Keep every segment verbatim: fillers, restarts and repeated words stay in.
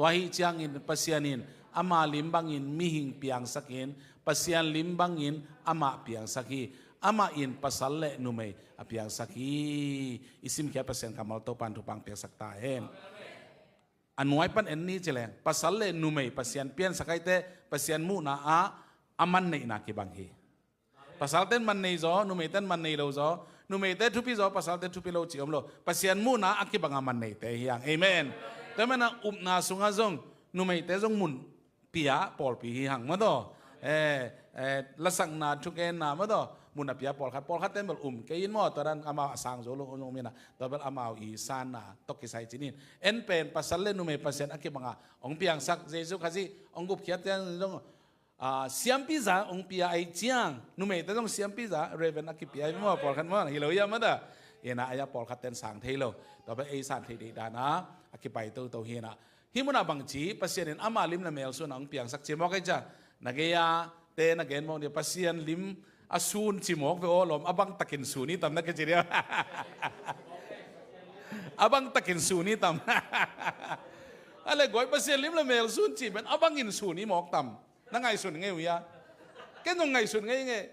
Ahih ciangin Pasian in ama lim bangin mihing piangsakin, Pasian lim bangin amah piangsak hi. Amah in pasal le numei a piangsak hi. I simkhiat Pasian kammal Topan thupha piaksak ta hen. A nuai pan en ni ci leng, pasal le numei Pasian piansak ahih teh Pasian muhna ah a manneihna kibang hi. Pasalte'n mannei zaw, numeite'n mannei lo zaw, numeite thupi zaw, pasalte thupi lo cih om lo. Pasian muhna a kibang a manneite hi hang. Amen. Tua manin a upna sungah zong numeite zong mun pia pawlpi hi hang maw taw. Eh, eh, lasakna, thugenna maw taw, mun a pia pawlkhat, pawlkhat ten bel um kei in maw, tua dan amau a sang zo lo zong um in a, tua bel amau i sanna tawh kisai cih in. En pen pasal le numei Pasian a kibang a hong piangsak, Jesu Khazih hong gupkhiat ciang zong, ah, siampi za hong pia ahih ciang, numeite zong siampi za, Reverend a kipia hi maw, pawlkhat maw, hi lo hiam maw taw. Ina, a ya pawlkhat ten sang thei lo. Tua bel ei san thei deih dan a, a kipai toto hi ina. Hih munah bangci, Pasian in ama lim le mel sun a hong piangsak ci mawk ahih ciang, na gei a te na gen mawk ni, Pasian lim a sun ci mawk ve aw lawm, a bang takin sun hi tam na kici dia. A bang takin sun hi tam. A le guai, Pasian lim le mel sun ci pen a bangin sun hi mawk tam. Na ngaihsun ngei uh hia? Ken zong ngaihsun ngei ngei.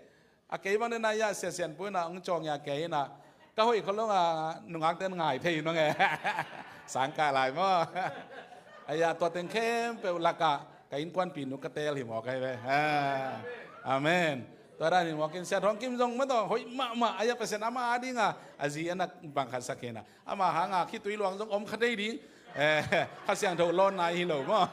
A kei bang den a ya Sia Sian Pu in a hong cawng ya kei in a, ka hoih khol lo a nungakte'n ngai thei in hong e. Sangkah lai maw. A ya tua teng khempeuh lakah ka innkuanpih nu ka teel hi mawk ahi ve. Ah, amen. Tua dan hi mawk in Sia Thawng Kim zong maw taw hoih mahmah. A ya Pasian ama a ding a, a zi a na bang khat sak hi in a. Ama hang a khitui luang zong om kha thei ding. Eh, Kha Siangtho lawnna hi lo maw.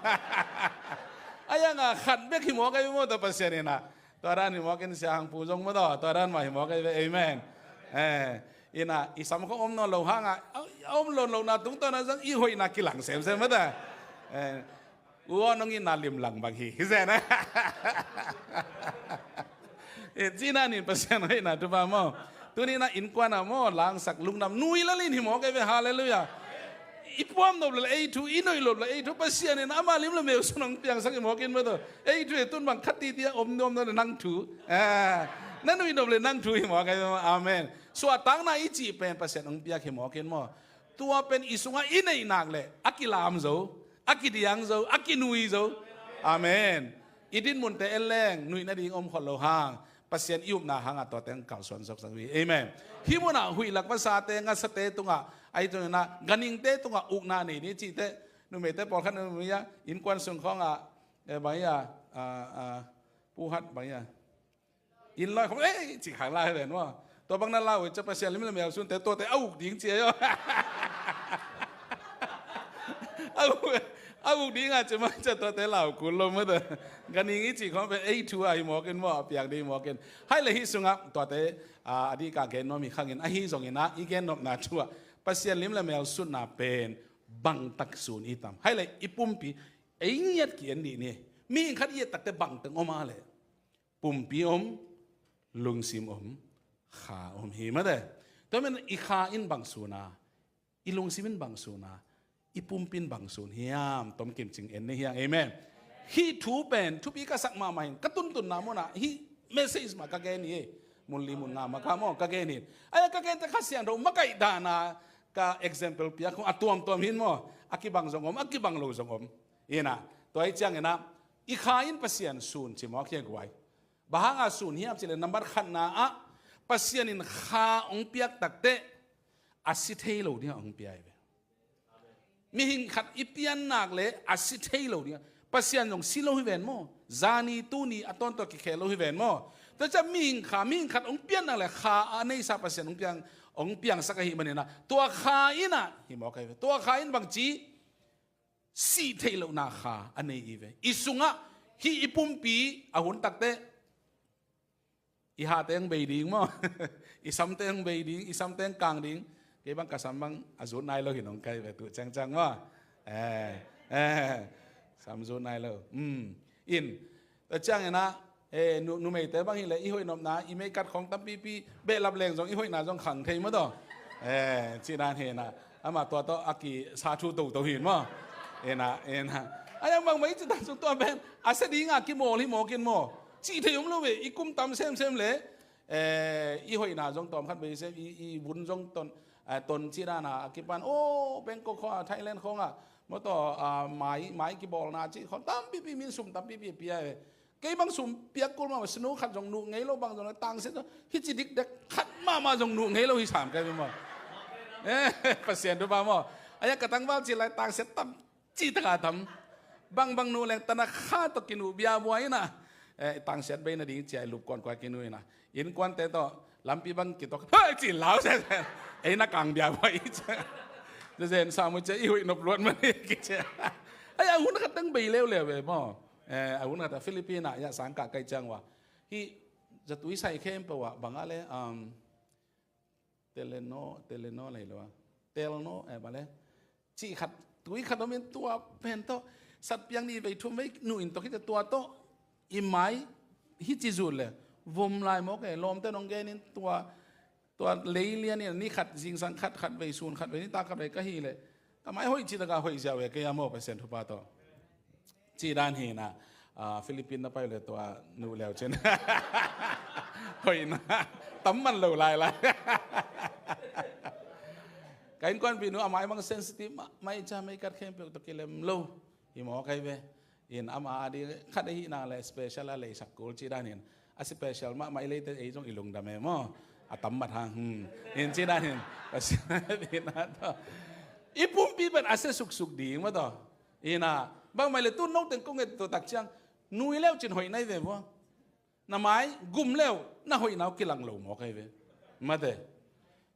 A ya nga khat bek hi mawk ahi maw taw Pasian in a. Tua dan hi mawk in Sia Hang Pu zong maw taw, tua dan mah hi mawk ahi ve, amen. Eh, ina, i sam khong om nawn lo hang a, a om nawn lohna tungtawn a zong i hoihna kilang semsem maw taw. Eh, u aw nong itna limlang bang hi, hi zen a. Eh, cihna in Pasian hoihna thupha maw. Tuni in a innkuan a maw, langsak lungdam, nui lel in hi mawk ahi ve, halleluiah. I puam nop le ei thu, i noih nop le ei thu, Pasian in ama lim le mel sun hong piangsak hi mawk in maw taw. Ei thu e tun bang khat titi a om nuam nawn le nang thu. Ah, na nuih nop le nang thu hi mawk ahi ve maw, amen. Suahtakna i cih pen Pasian hong piak hi mawk in maw. Tua pen i sungah i neih nak le a kilam zo, a kidiang zo, a kinui zo. Amen. I dinmunte en leng nuih nading om khol lo hang, Pasian i upna hang a tuate hong kalsuan soksak uh hi. Amen. Hih munah huih lak vasate, ngasate tungah, ahi tungin a ganhingte tungah ukna nei ni cihte, numeite pawlkhat numei a innkuan sung khawng ah, eh, bang hi a, ah, ah, puhat bang hi a, inn lawi khong, eh, cih khang lai hi ven maw. Tua bang na lau hi ciah Pasian lim le mel sunte tuate a uk ding ci a hi aw. A uk, a uk ding a ci mah ciah tuate lau kul lo maw taw. Ganhing i cih khong pen ei thu a hi mawk in maw, a piang ding hi mawk in. Hai le hih sungah tuate, ah, a dik a gen nuam hi khang in, ahi zongin a i gen nopna thu ah Pasian lim le mel sunna pen bangtak sun i tam. Hai le i pumpi ei ngiat ki-en dih ni. Mihing khat i et takte bangteng om a le pumpi om, lungsim om, kha om hi maw taw. Tua manin i kha in bang sun a, i lungsim in bang sun a, i pumpi in bang sun hiam, tom kimcing en ni hi hang, amen. Hih thu pen thupi ka sak mahmah in, ka tuntunna munah hih message mah ka gen hi. Mun li mun nga mah ka maw ka gen hi. A ya ka gente Kha Siangtho makaih dan a ka example piak khong a tuamtuam hi in maw. A kibang zong om, a kibang lo zong om. Ina, tua hi ciangin a, i kha in Pasian sun ci mawk hi a guai. Bang hang a sun hiam cih le number khatna ah Pasian in kha hong piak takteh a si thei lo ding a hong pia hi ve. Mihing khat i pian nak le a si thei lo ding a, Pasian zong si lo hi ven maw. Zani tuni a tawntung a kikhel lo hi ven maw. Tua ciah mihing kha, mihing khat hong pian nak le kha a neisa Pasian hong piang, hong piangsak ahih manin a, tua kha in a hi mawk ahi ve. Tua kha in bangci sih theih lohna kha a nei hi ve. I sungah hih i pumpi a hun takteh i hate hong bei ding maw? I samte hong bei ding, i samte hong kang ding. Kei bang ka sam bang a zut nai lo hi nong kai ve tu ciangciang maw? Eh, eh, sam zut nai lo. Hmm. In, tua ciangin a, eh, nu, numeite bang hi le i hoih nopna, i meikat khong tampipi, behlap leng zong i hoihna zong khang thei maw taw. Eh, cih dan hi na, amah tua tawh a kisa thu toto hi maw? Ina, ina. A yang bangmah i cih dan sung tua pen a sia ding a kimawl hi mawk in maw? Cih thei om lo ve, i kum tam semsem le, eh, i hoihna zong tawmkhat bei sem, i, i vun zong ton, eh, ton cih dan a, a kipan, oh, Bangkok khawng a, Thailand khawng a, Mawtaw, ah, mai, mai kibawlna cih khawng tampipi, min sum tampipi a pia e. Kei bang sum piak kul mah, sinu khat zong nuh ngei lo, bang zong tangsiat zong, hih ci dikdek khat mahmah zong nuh ngei lo hi sam kei maw. Eh, Pasian thupha maw. Ahi a ka tangval ci lai tangsiat tam cih taka tam. Bangbang nuh leng tana kha tawh kinuh biabua in a. Eh, tangsiat bei nading ci a i lup kuankua kinuh in a. Innkuante tawh lampi bang kitok. Hei, ci lau sese. Ei na kang biabua i ci a. Zen sam uh ci a i huih nop luat man hi kici a. Ahi a hun khat teng bei leuleu ve maw. Eh, a hun khat a Philippine ah, ya sang kah kai ciang ua. Hih zatui sai khempeuh ah, bang a le, um, Teleno, Teleno lei lo a. Telno, eh, bang le. Cih khat, tui khat om in tua pen tawh. Satpiang ni vei thum vei nuh in tawh khit tua tawh. I mai, hih ci zut le. Vom lai mawk e, lawmte nong gen in tua, tua lei lian in, ni khat, zingsang khat, khat vei sun, khat vei nitak khat vei ka hi le. Ka mai hoih cih taka hoih ziau e, kei a maw Pasian thupha tawh. Cih dan hi na, ah, Philippine na pai le tua nuh leu cin. Hoih na, tam man lo lai lai. Ka innkuanpih nu a mai bang sensitive mah, mai ca mai kat khempeuh tawh kilem lo. Hi maw kai ve. In ama a ding khat ahi nang le special a leisak kul cih dan hin. A special mahmah i leite ei zong i lungdam e maw. A tam mat hang, hmm. In cih dan hin. Pasian in a tawh. I pumpi pen a sia suksuk ding maw tawh. Ina, bangmah le tu no teng kong et to tak ciang, nui leu cin hoih nai ve vua. Na mai, gum leu, na hoih nau kilang lo maw kai ve. Mate.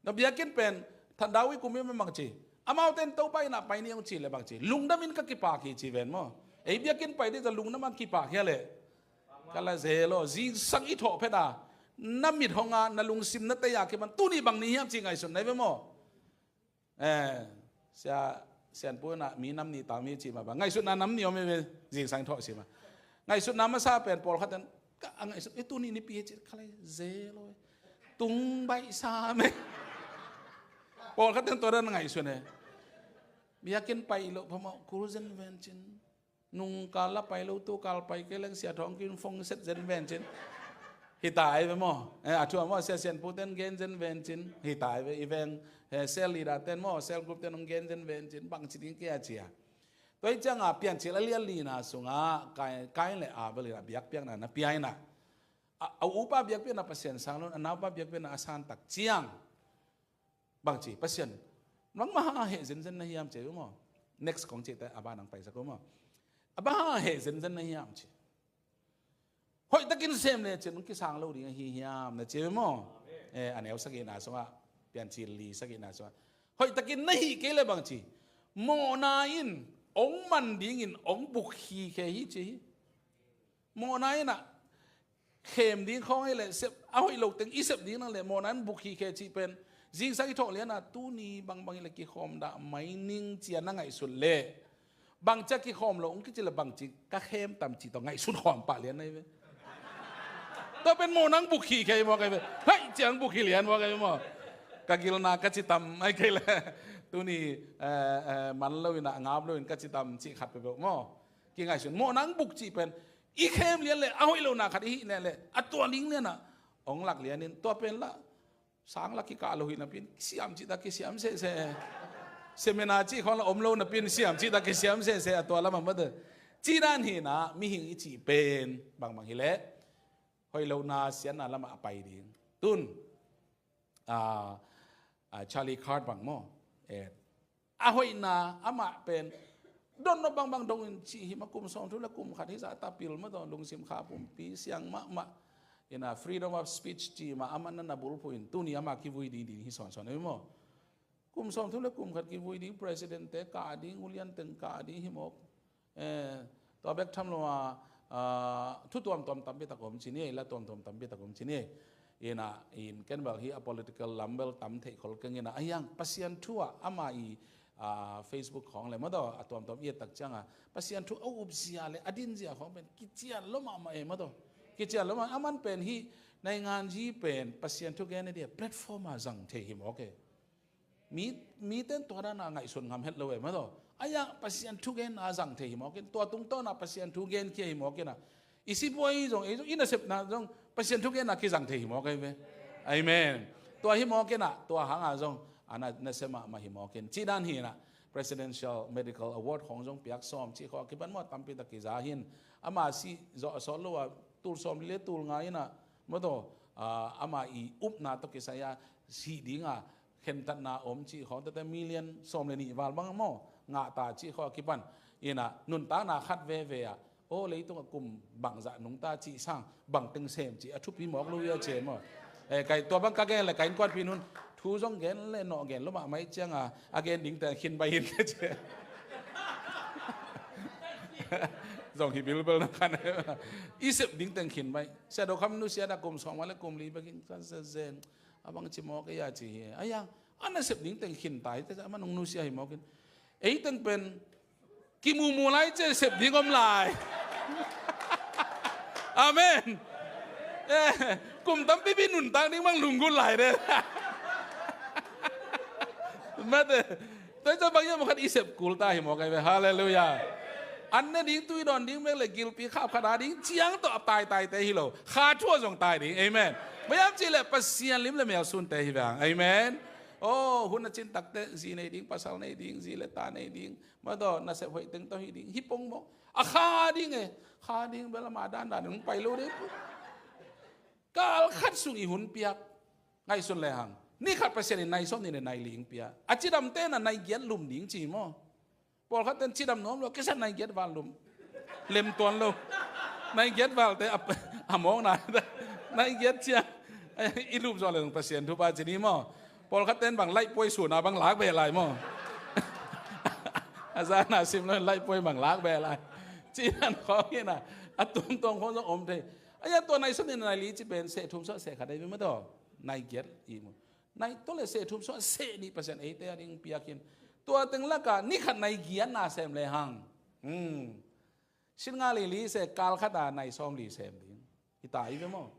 Na biakinn pen, thandau i kum i bang ci. Amau ten Topa ina pai ni ong ci le bang ci. Lungdam in ka kipak hi ci ven maw. Ei biakinn pai di ta lungdam ang kipak hia le. Ka la ze lo, zingsang i thawh phet a. Na mit hong a, na lungsim na tei a kiman, tuni bang ni hiam ci ngaihsun nai ve maw. Eh, sia, sianpu na mi nam ni ta mi ci ma ba. Ngaihsutna nam ni om e ve, zingsang thawh si ma. Ngaihsutna masa pen pawlkhat ten, ka, a ngaihsut, eh, tuni ni pi ci, ka lai ze lo. Tung baih sa me. Pawlkhat ten tua dan ngaihsun e. Biakinn pai lo, phamawh, kul zen ven cin. Nung kal la pai lo tu kal pai kei leng sia thawng kin phong set zen ven cin. Hi tai ve maw. Eh, a thu a maw sia sianpu ten gen zen ven cin. Hi tai ve i veng, eh, cell leader ten maw, cell group ten hong gen zen ven cin. Bang ci ding kei a cia. Tua hi ciang a Piancil a lian lina sung a Kain, Kain le Abel in a biakpiakna na pia in a. A, a upa biakpiakna Pasian sang lo, a naupa biakpiakna a san tak ciang. Bang ci, Pasian, nangmah hang a heh zenzen na hiam ci uh maw. Next kong ci te, a ban ang paisak uh maw. A bang hang a heh zenzen na hiam ci. Hoih takin sem le ci, nong kisang lo ding ahi hiam na ci uh maw. Eh, a neu sagihna sungah, Piancil li sagihna sungah. Hoih takin na hih kei le bang ci. Mawhna in, ong man dingin, ong buk hi khe hi ci hi. Mawhna in a, khem ding khawng hi leh, sep, a hoih lo teng i sep ding nang leh, mawhna in buk hi khe cih pen, zingsang i thawh lian a, tuni bangbang hi leh kikhawm dah mai ning cia na ngaihsut leh, bang cia kikhawm lo, ong kici leh bang ci, ka khem tam ci tawh ngaihsut khawm pah lian na hi ve. Tua pen mawhna in buk hi khe hi maw kai ve. Hai, ciang buk hi lian maw kai ve maw. Ka gilna ka ci tam, ai kei leh, tuni, eh, eh, man lo in a, ngap lo in ka ci tam, ci khat peuhpeuh maw. Kingaihsun, mawhna in buk cih pen, i khem lian le, a hoih lo na khat i hih lian le, a tua ling lian a, ong lak lian in, tua pen la, sang la kikah lo hi napi in, siam cih ta kisiam sese. Seminar cih khawng la om lo napi in, siam cih ta kisiam sese, a tua lam a mate. Cih dan hi na, mihing i cih pen, bangbang hi le, hoih lo na, siatna lam a pai ding. Tun, ah, ah, Charlie Kirk bang maw. Eh, a hoihna, amah pen, don no bangbang dong in cih hi ma kum sawm thu le kum khat hi zah ta pil ma tawh, lungsim kha pumpi, siang mahmah. In a freedom of speech cih ma, amah na na bulphuh in, tuni amah kivui ding ding hi sawnsawn, hi maw. Kum sawm thu le kum khat kivui ding, president te kah ding, ulian teng kah ding hi mawk. Eh, tua bek tham lo a, ah, thu tuamtuam tampi tak om ci ni, la tuamtuam tampi tak om ci ni. Ina, in ken bel hi a political lam bel tam theih khol keng ina, a hiang Pasian thu a ama i, ah, Facebook khawng le madaw, a tuamtuam i et tak ciang a, Pasian thu a upzia le a dinzia khawng pen, kician lo mahmah e madaw. Kician lo mah, aman pen hi, naingan zi pen, Pasian thu gen a dia, platform a zang thei hi mawk e. Mi, miten tua dan a ngaihsun ngam het lo e madaw. Ahi a Pasian thugen a zang thei hi mawk in, tua tungtawn a Pasian thugen khia hi mawk in a. I sipuai zong, ei zong, i nasepna zong, Pasian thugen a kizang thei hi mawk ahi ve. Amen. Tua hi mawk in a, tua hang a zong, a na, nasia mahmah hi mawk in. Cih dan hi in a, Presidential Medical Award khawng zong piak sawm cih khawng a kipan maw tampi tak kiza hi in. Ama sih zawh a sawt lo a tul sawm li le tul nga in a maw taw, ah, ama i upna tawh kisai a sih ding a khentatna om cih khawng tete million sawm le nih val bang maw ngah ta cih khawng a kipan in a nuntakna khat veve a aw leitung a kum bangzah nungta cih sang bangteng sem cih a thupi mawk lo hi a cih maw. Eh, kai tua bang ka gen le ka innkuanpih in thu zong gen le nawh gen lo mahmah ciang a a gen ding teng khin bai in ka cih. Zong hi bilbel na khan i sep ding teng khin bai. Sia Do Kham nusia da kum sawm le kum li bekin ka zen a bang ci mawk ei a ci hi a yang a na sep ding teng khin tai te a man hong nusia hi mawkin ei teng pen kimumu lai cia sep ding om lai. Amen. Eh, kum tampipi nuntak ding bang lunggulh lai de. Mate. Tua cia bang ia mawk khat i sep kul ta hi mawk ai ve. Halleluiah. An ne ding tui dawn ding mek le gilpi khap khat a ding ciang tawh a taitaite hi lo kha thu a zong tai ding. Amen. Bang hiam cih leh Pasian lim le mel sunte hi veng. Amen. Oh, hun a cin takte zi nei ding pasal nei ding zi le ta nei ding. Mataw nasep hoih teng tawh hi ding hi pong maw? A kha ding e. Kha ding bel ama dandan in hong pai lo ding. Kal khat sung i hun piak ngaihsun lehang ni khat Pasian in nai sawm nih le nai li hong pia a cidamte na nai giat lum ding ci maw? Pawlkhat ten cidam nuam lo kisa nai giat val lum lem tuan lo. Nai giat valte a mawkna nai giat cia i lum zawh le Pasian thupha ci ni maw? Pawlkhat ten bang laih puai suna bang lak beh lai maw? A zana sim lo laih puai bang lak beh lai. Cinan khawng ina a tumtuang khawng zong om thei. A ia tua nai sawm nih nai li ci pen seh thum sawh seh khat ei maw taw nai giat i maw? Nai tua le seh thum sawh seh nih Pasian eite a ding piak in tua teng laka ni khat nai giat na sem le hang. Hmm. Sin nga li li se kal khat a nai sawm li sem ding. Hi ta i ve maw?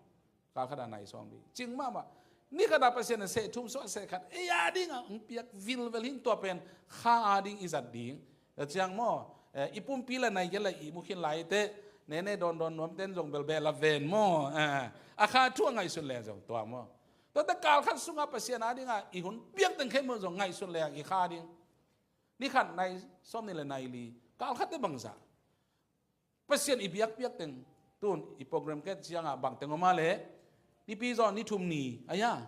Kal khat a nai sawm li cing mahmah. Ni khat a Pasian a seh thum sawh seh khat ei a ding a hong piak vilvel hing tua pen kha a ding i zat ding. Tua ciang maw? Eh, i pumpi la nai giat la i mu khin lai te nene dawn dawn nuam ten zong belbeh la ven maw? Eh, a kha thu a ngaihsun le zong tua maw? Tuate kal khat sunga Pasian a ding a i hun piak teng khei maw zong ngaihsun le i kha ding. Ni khat nai sawm nih le nai li kal khat te bangzah Pasian i biakpiak teng tun i program ket cianga bang teng om a le nipi zaw ni thum ni a ia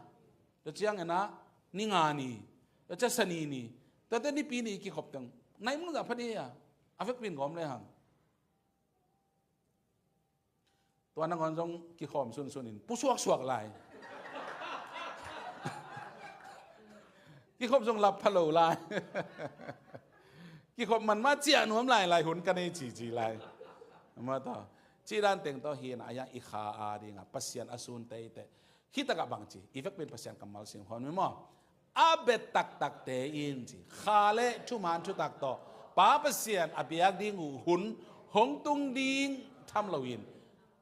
tua ciang ena ni nga ni tua cia sani ni tuate nipi ni kikhop teng nai mungzah phani a a vekpin gawm le hang. Tua nangawn zong kikhawm sunsun in pusuaksuak lai. Kikhop zong lap pha lo lai. Kikhop man mah ciah nuam lai lai hun ka nei cici lai. Mataw cih dan teng tawh hi na a ia i kha a dinga Pasian a sun teiteh. Hi takah bangci i vekpin Pasian kammal sim khawn mi maw? A bet taktakte in ci kha le thuman thutak tawh Pa Pasian a biak ding uh hun hong tung ding tham loin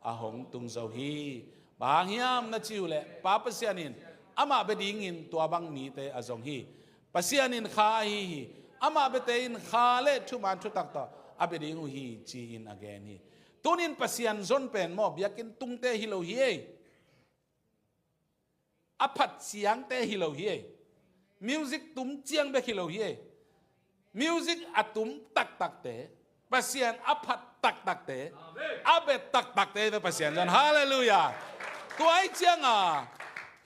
a hong tung zo hi. Bang hang hiam na ci uh leh Pa Pasian in amah bia dingin tua bang mite a zong hi. Pasian in kha ahi hi. Amah biate in kha le thuman thutak tawh a bia ding uh hi ci-in a gen hi. Tunin Pasian zon pen maw biakinn tungte hi lo hi ei. A phat ciangte hi lo hi ei. Music tum ciang bek hi lo hi ei. Music a tum taktakte Pasian a phat taktakte a bet taktakte ve Pasian zan halleluiah. Tua i cianga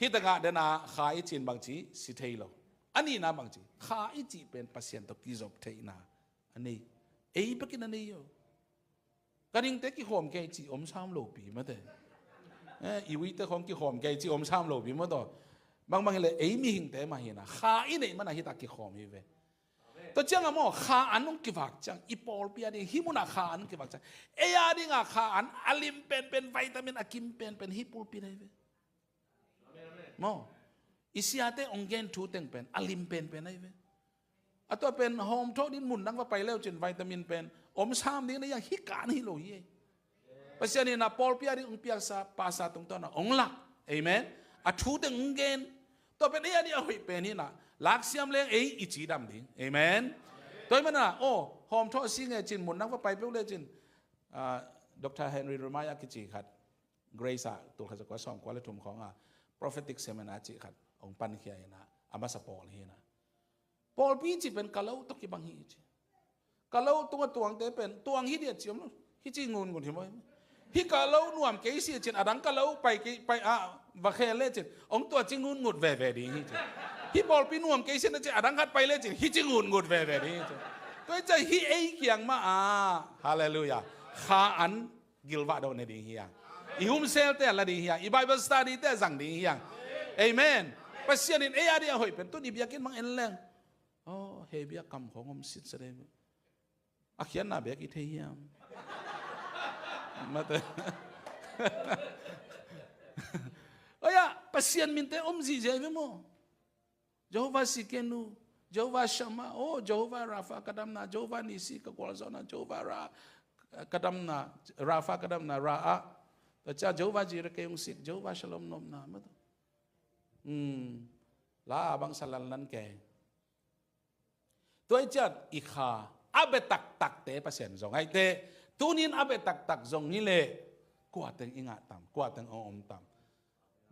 hi takah dena kha i cin bangci si thei lo. A nihna bangci kha i cih pen Pasian tawh kizop theihna a nei. Ei bekin a nei o. Ka dingte kihawm kei cih om sam lopi mate. Eh, i uite khawng kihawm kei cih om sam lopi mataw. Bangbang hileh ei mihingte mah hina kha i neih mana hita kihawm hi ve. Tua cianga maw kha an hong kivak ciang i pawlpi a ding hi muna kha an hong kivak ciang ei a dinga kha an a lim penpen vitamin a kim penpen hi pulpi na hi ve. Maw i siate hong gen thu teng pen a lim penpen ahi ve. A tua pen hawm thawh din mun dang va pai leu cin vitamin pen om sam ding na iang hi kan hi lo hi ei. Pasian in a pawlpi a ding hong piaksa pasa tungtawn a hong lak. Amen. A thu teng hong gen tua pen ei a ding a hoih pen hi na lak siam leng ei i ci dam ding. Amen. Tua hi mana aw hawm thawh si nge cin mun dang va pai peuh le cin. Ah, Dr. Henry Remai a kici khat Grace ah tulkhat zakua sawmkua le thum khawnga prophetic seminar cih khat hong pankhia hina a masa pawl hina. Pawlpi cih pen ka lo tawh kibang hi ci. Ka lo tungah tuangte pen tuang hi diat ci om lo. Hih ci ngun ngun hi maw. Hih ka lo nuam kei si a cin, a dang ka lo pai kei, pai a va khel le cin, hong tua ci ngun ngut veve ding hi ci. Hih pawlpi nuam kei si na cin, a dang khat pai le cin, hih ci ngun ngut veve ding hi ci. Tua hi ciah hih ei kiang mah a, halleluiah, kha an gilvah dawh ne ding hi hang. I humselte a la ding hi hang. I Bible study te a zang ding hi hang. Amen. Pasian in ei a ding a hoih pen tun i biakinn bang en leng, aw, hei biak kam khong om sit sa dei. A khiatna bek i thei hiam? Mate. Oya, Pasian minte om zihziah hi ve maw? Jehovah Tsidkenu, Jehovah Shammah, oh, Jehovah Rapha ka damna, Jehovah Nissi ka gualzawhna, Jehovah Ra, ka damna, Rapha ka damna, Ra ah. Tua ciah Jehovah Jireh kei hong sik, Jehovah Shalom nopna, mate. Hmm. La bangsa lanlan kei. Tua hi ciat i kha a bia taktakte Pasian zong aite, tunin a bia taktak zong hi leh kua teng i ngah tam, kua teng a om tam.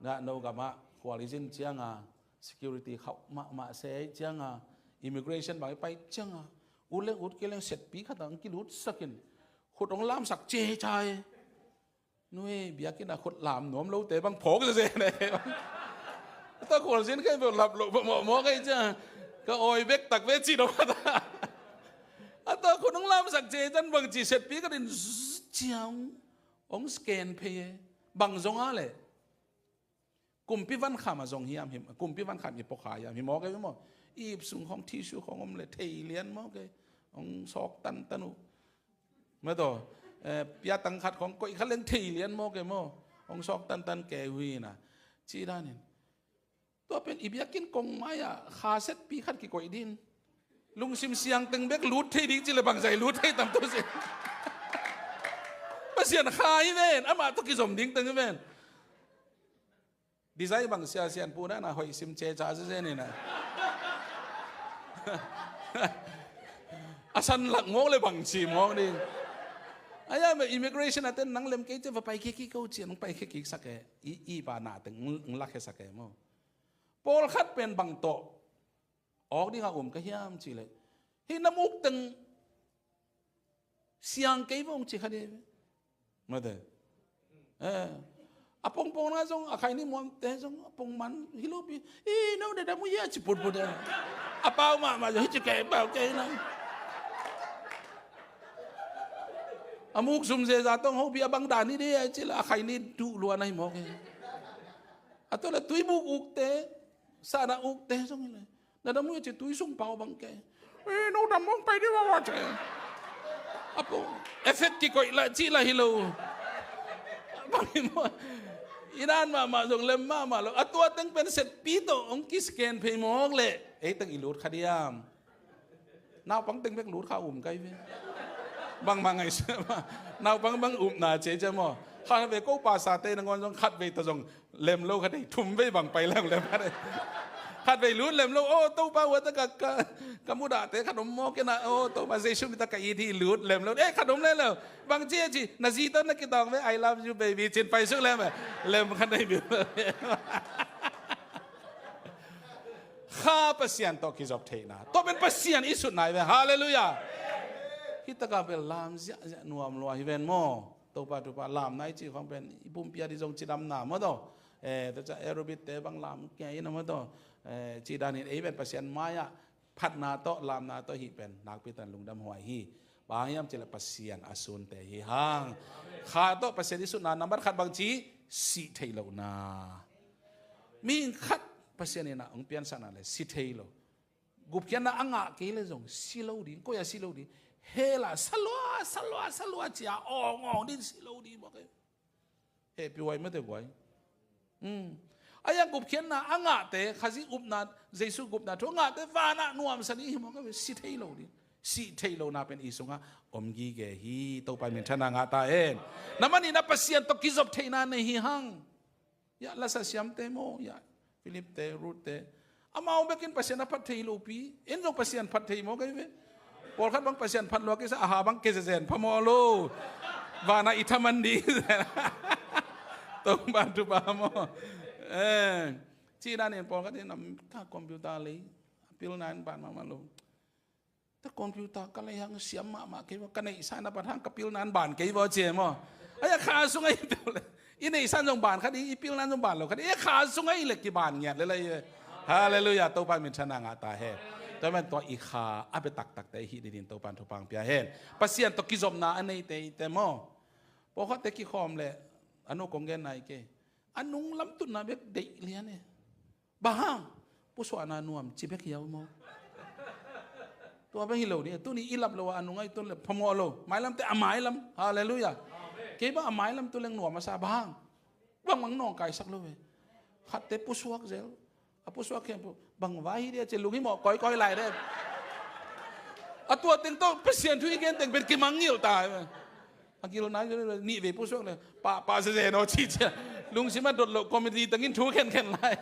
Na no gamah khual i zin cianga security khauh mahmah se ahi cianga, immigration bang i pai cianga, ut leng ut kei leng setpi khatah hong kilutsakin khut hong lamsak cecai. Nui, biakinn ah khut lam nuam lote bang phawk zeze ne. A tua khualzin kei beuh lap loh beuh mawhmawh kei cia. Ka awi bek tak ve ci dong khat a. A tua khut hong lamsak cia i tan bang ci setpi ka din zzz cia hong scan phei e. Bang zong a leh kumpi vankham a zong hiam, him, kumpi vankham i pawkha hiam, hi mawk e maw. I ip sung khawng tissue khawng om leh thei lian mawk e. Hong sawk tantan uh. Mate, eh, piatang khat khawng koih kha leng thei lian mawk e maw. Hong sawk tantan ke uh hi na. Ci danin. Tua pen i biakinn kong mai-ah kha setpi khat kikoih din. Lungsim siang teng bek lut thei ding ci leh bangzah i lut thei tam tu si. Pasian kha hi ven, amah tawh kizom ding teng hi ven. Design bang sia sian pu na na hoih sim ceca zezen in a. A san lak mawk le bang ci mawk ding. Ahi a, immigration a ten nang lem kei cia va pai kik kik ko cia nang pai kik kik sak e. I, i pa na teng ng lak he sak e maw. Pawlkhat pen bang tawh awk dingah um ka hiam cih leh, hih na muk teng siang kei vong ci kha dih. Mate. Eh. A pongpong na zong a khai ni muamte zong a pongman hi lo pi. Ih, no dada mu hia ci putput e. A pau mahmah zong hi ci kei pau kei na. A muk zum zeza tong ho pi a bang dan hi dih a ci la a khai ni duh lua na hi mawk e. A tua la tui buk ukte, sana ukte zong hi le. Na dam uh ci tui sung pau bang ke. Eh, no dam mong pai di wawa ce. Apo, effect kikoih lah cih lah hi lo. Bang hi maw. I dan mahmah zong lem mahmah lo. A tua teng pen setpi tawh hong kisken phei mawk leh ei teng i lut kha diam. Naupang teng bek lut kha um kai ve. Bangmah ngaihsun mah. Naupang bang upna cia cia maw. Khat vei ko pastor te nangawn zong khat vei tawh zong lem lo kha dei, thum vei bang pai lem lem kha dei. Khat vei lut lem lo, oh, Topa, hua ta ka, ka, ka mudahte khat om maw kei na, oh, Topa, Jesu min ta ka it hi, lut lem lo. Eh, khat om lem lo. Bang ci a ci, na zi tawh na kitawng ve, I love you, baby, cin pai suk lem ve. Lem kha dei bil. Kha Pasian tawh kizop theihna. Tua pen Pasian i sutna hi ve. Halleluiah. Hih takah pen lam ziahziah nuam lua hi ven maw. Topa, Topa, lamna i cih khawng pen i pumpi a dih zong cidamna maw taw. Eh, tua ciah aerobic te bang lam kei ina maw taw. Eh, cih danin ei pen Pasian mai-ah phatna tawh, lamna tawh hih pen nakpi takin lungdam huai hi. Bang hang hiam cih leh Pasian a sunte hi hang. Kha tawh Pasian i sutna nambat khat bang ci, sih theih lohna. Mihing khat Pasian in a hong piansakna le si thei lo. Gupkhiatna a ngah kei le zong si lo ding, koi a si lo ding. Hell ah salua, salua, salua cia awng awng din si lo ding mawk e. Hehpih huai mate guai. Hmm. A yang gupkhiatna a ngahte, Khazih upna, Jesu gupna thu a ngahte vanah nuamsa ding hi mawk e, si thei lo ding. Sih theih lohna pen i sungah om gige hi. Topa minthanna ngah ta hen. Na manin a Pasian tawh kizop theihna nei hi hang. Yah, lasa siamte maw, yah, Philip te, Ruth te. Amau bekin Pasian a phat thei lopi. En zong Pasian phat thei maw kei ve. Pawlkhat bang Pasian phat lua kei sa, aha bang kei zezen pha maw lo. Vana i thaman di. Tong ban tu ba maw. Eh, ci danin pawlkhat in a ta computer lei. Pilna in ban mahmah lo. Ta computer ka lei hang siam mahmah kei va, ka neihsa na pat hang ka pilna in ban kei va cia maw. Ai a kha sungah i pil le i neihsa zong ban kha ding, i pilna zong ban lo kha ding, i kha sungah i le kiban ngiat le lai. Halleluiah, Topa min thang a ngah ta hen. Tua man tua i kha a bia taktakte i hih dingin Topa in thupha pia hen. Pasian tawh kizopna a neite i te maw. Pawlkhatte kikhawm le a nu kong gen nai kei. A nung lam tutna bek deih lian e. Bang hang pusuahna nuam ci bek hiau maw. Tua bek hi lo ni, tuni i lap lo a nung ai tun le phamawh lo. Mailamte a mailam. Halleluiah. Kei bang a mailam tu leng nuam a sa bang hang. Bang bang nawngkaisak lo ve. Khatte pusuak zel. A pusuak khempeuh bang vai hi dia ci lung hi mawh kawikawi lai de. A tua teng tawh Pasian thu i gen teng pen kimangngilh ta hi ve. A gil nai nih vei pusuak le pahpah sese no ci cia. Lungsim a dot loh comedy tangin thu khenkhen lai.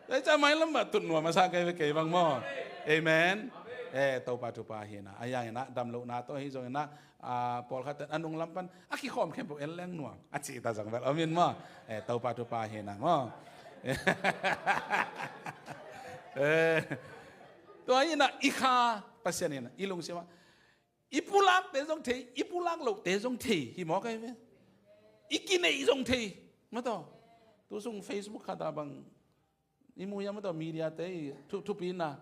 Tua ca mailam ah tut nuam a sa kei ve kei bang maw. Amen. Eh, Topa thupha hi na. A yang ina dam lohna tawh hi zong ina, ah, pawlkhat a nung lam pan a kikhawm khempeuh en leng nuam a ci ta zang vel amin maw. Eh, Topa thupha hi na maw. Eh, tua ina i kha Pasian ina i lungsim ah i pulakte zong thei, i pulak lohte zong thei hi mawk ahi ve. I kineih zong thei. Mataw, tu sung Facebook khat ah bang i mu hiam mataw, media te i thu, thupina.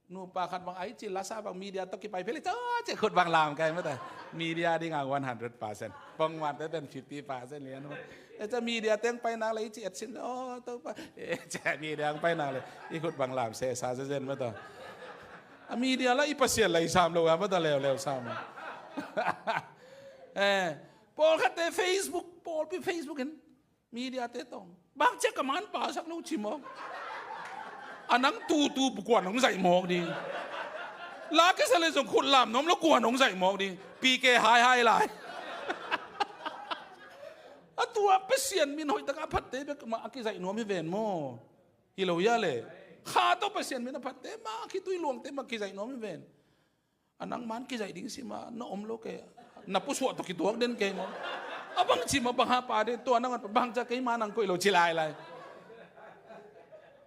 Nupa khat bang ai ci lasa bang media tawh kipai phei le caw ci khut bang lam kai mataw. Media ding a one hundred percent. Pongmante pen fifty percent lian maw. E ca media teng pai nak le i ci et sin, oh, Topa. E ca media ang pai nak le i khut bang lam sesa zen mataw. A media la i Pasian la i sam lo a mataw leuleu sam. Eh, pawlkhatte Facebook, pawlpi Facebook in media te tawh bang cia ka man pasak lo ci mawk. A nang tutu kuan hong zaih mawk ding. La kisa le zong khut lam nuam lo kuan hong zaih mawk ding. Pi ke hai hai lai. A tua Pasian min hoih tak a phatte bek mah a kizaih nuam hi ven maw. Hi lo hia le. Kha tawh Pasian min a phatte mah, khitui luangte mah kizaih nuam hi ven. A nang man kizaih ding si mah na om lo kei. Na pusuah tawh kituak den kei maw. A bang ci mah bang ha pa den tua nang bang ca kei mah nang koih lo ci lai lai.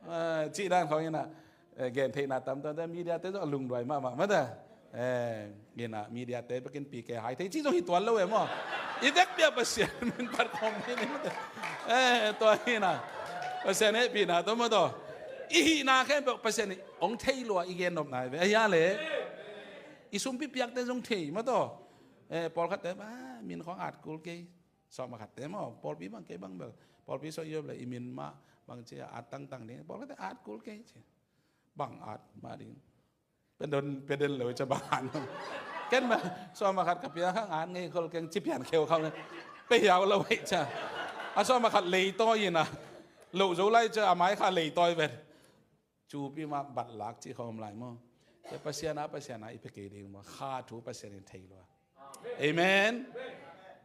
Eh, cih dan khawng ina, eh, gen theihna tam tuan te media te zong a lungduai mahmah mata. Eh, ina media te bekin P K hai thei cih zong hi tuan lo e maw. I vek bia Pasian min pat khawm hi ni mata. Eh, tua ina Pasian hehpihna tawh mataw. I hihna khempeuh Pasian ong thei lua i gen nopna hi ve. A hia le. I sumpi piakte zong thei mataw. Eh, pawlkhatte ba min khawng at kul kei. Sawm a khatte maw, pawlpi bang kei bang bel. Pawlpi sawh i om le i min mah bang ci a at tangtang ding. Pawlkhatte at kul kei ci. Bang at mah ding. Pen don, pen den lo i ca bang at. Ken mah sawm a khat ka pia khang at ngei khol keng ci pian kheu khau ne. Pe hiau lo i ca. A sawm a khat lei tawi ina. Lo zo lai ca a mai kha lei tawi vet. Cupi mah batlak cih khawm lai maw. Tua Pasian a, Pasian a i pia kei ding maw. Kha thu Pasian in thei lua. Amen.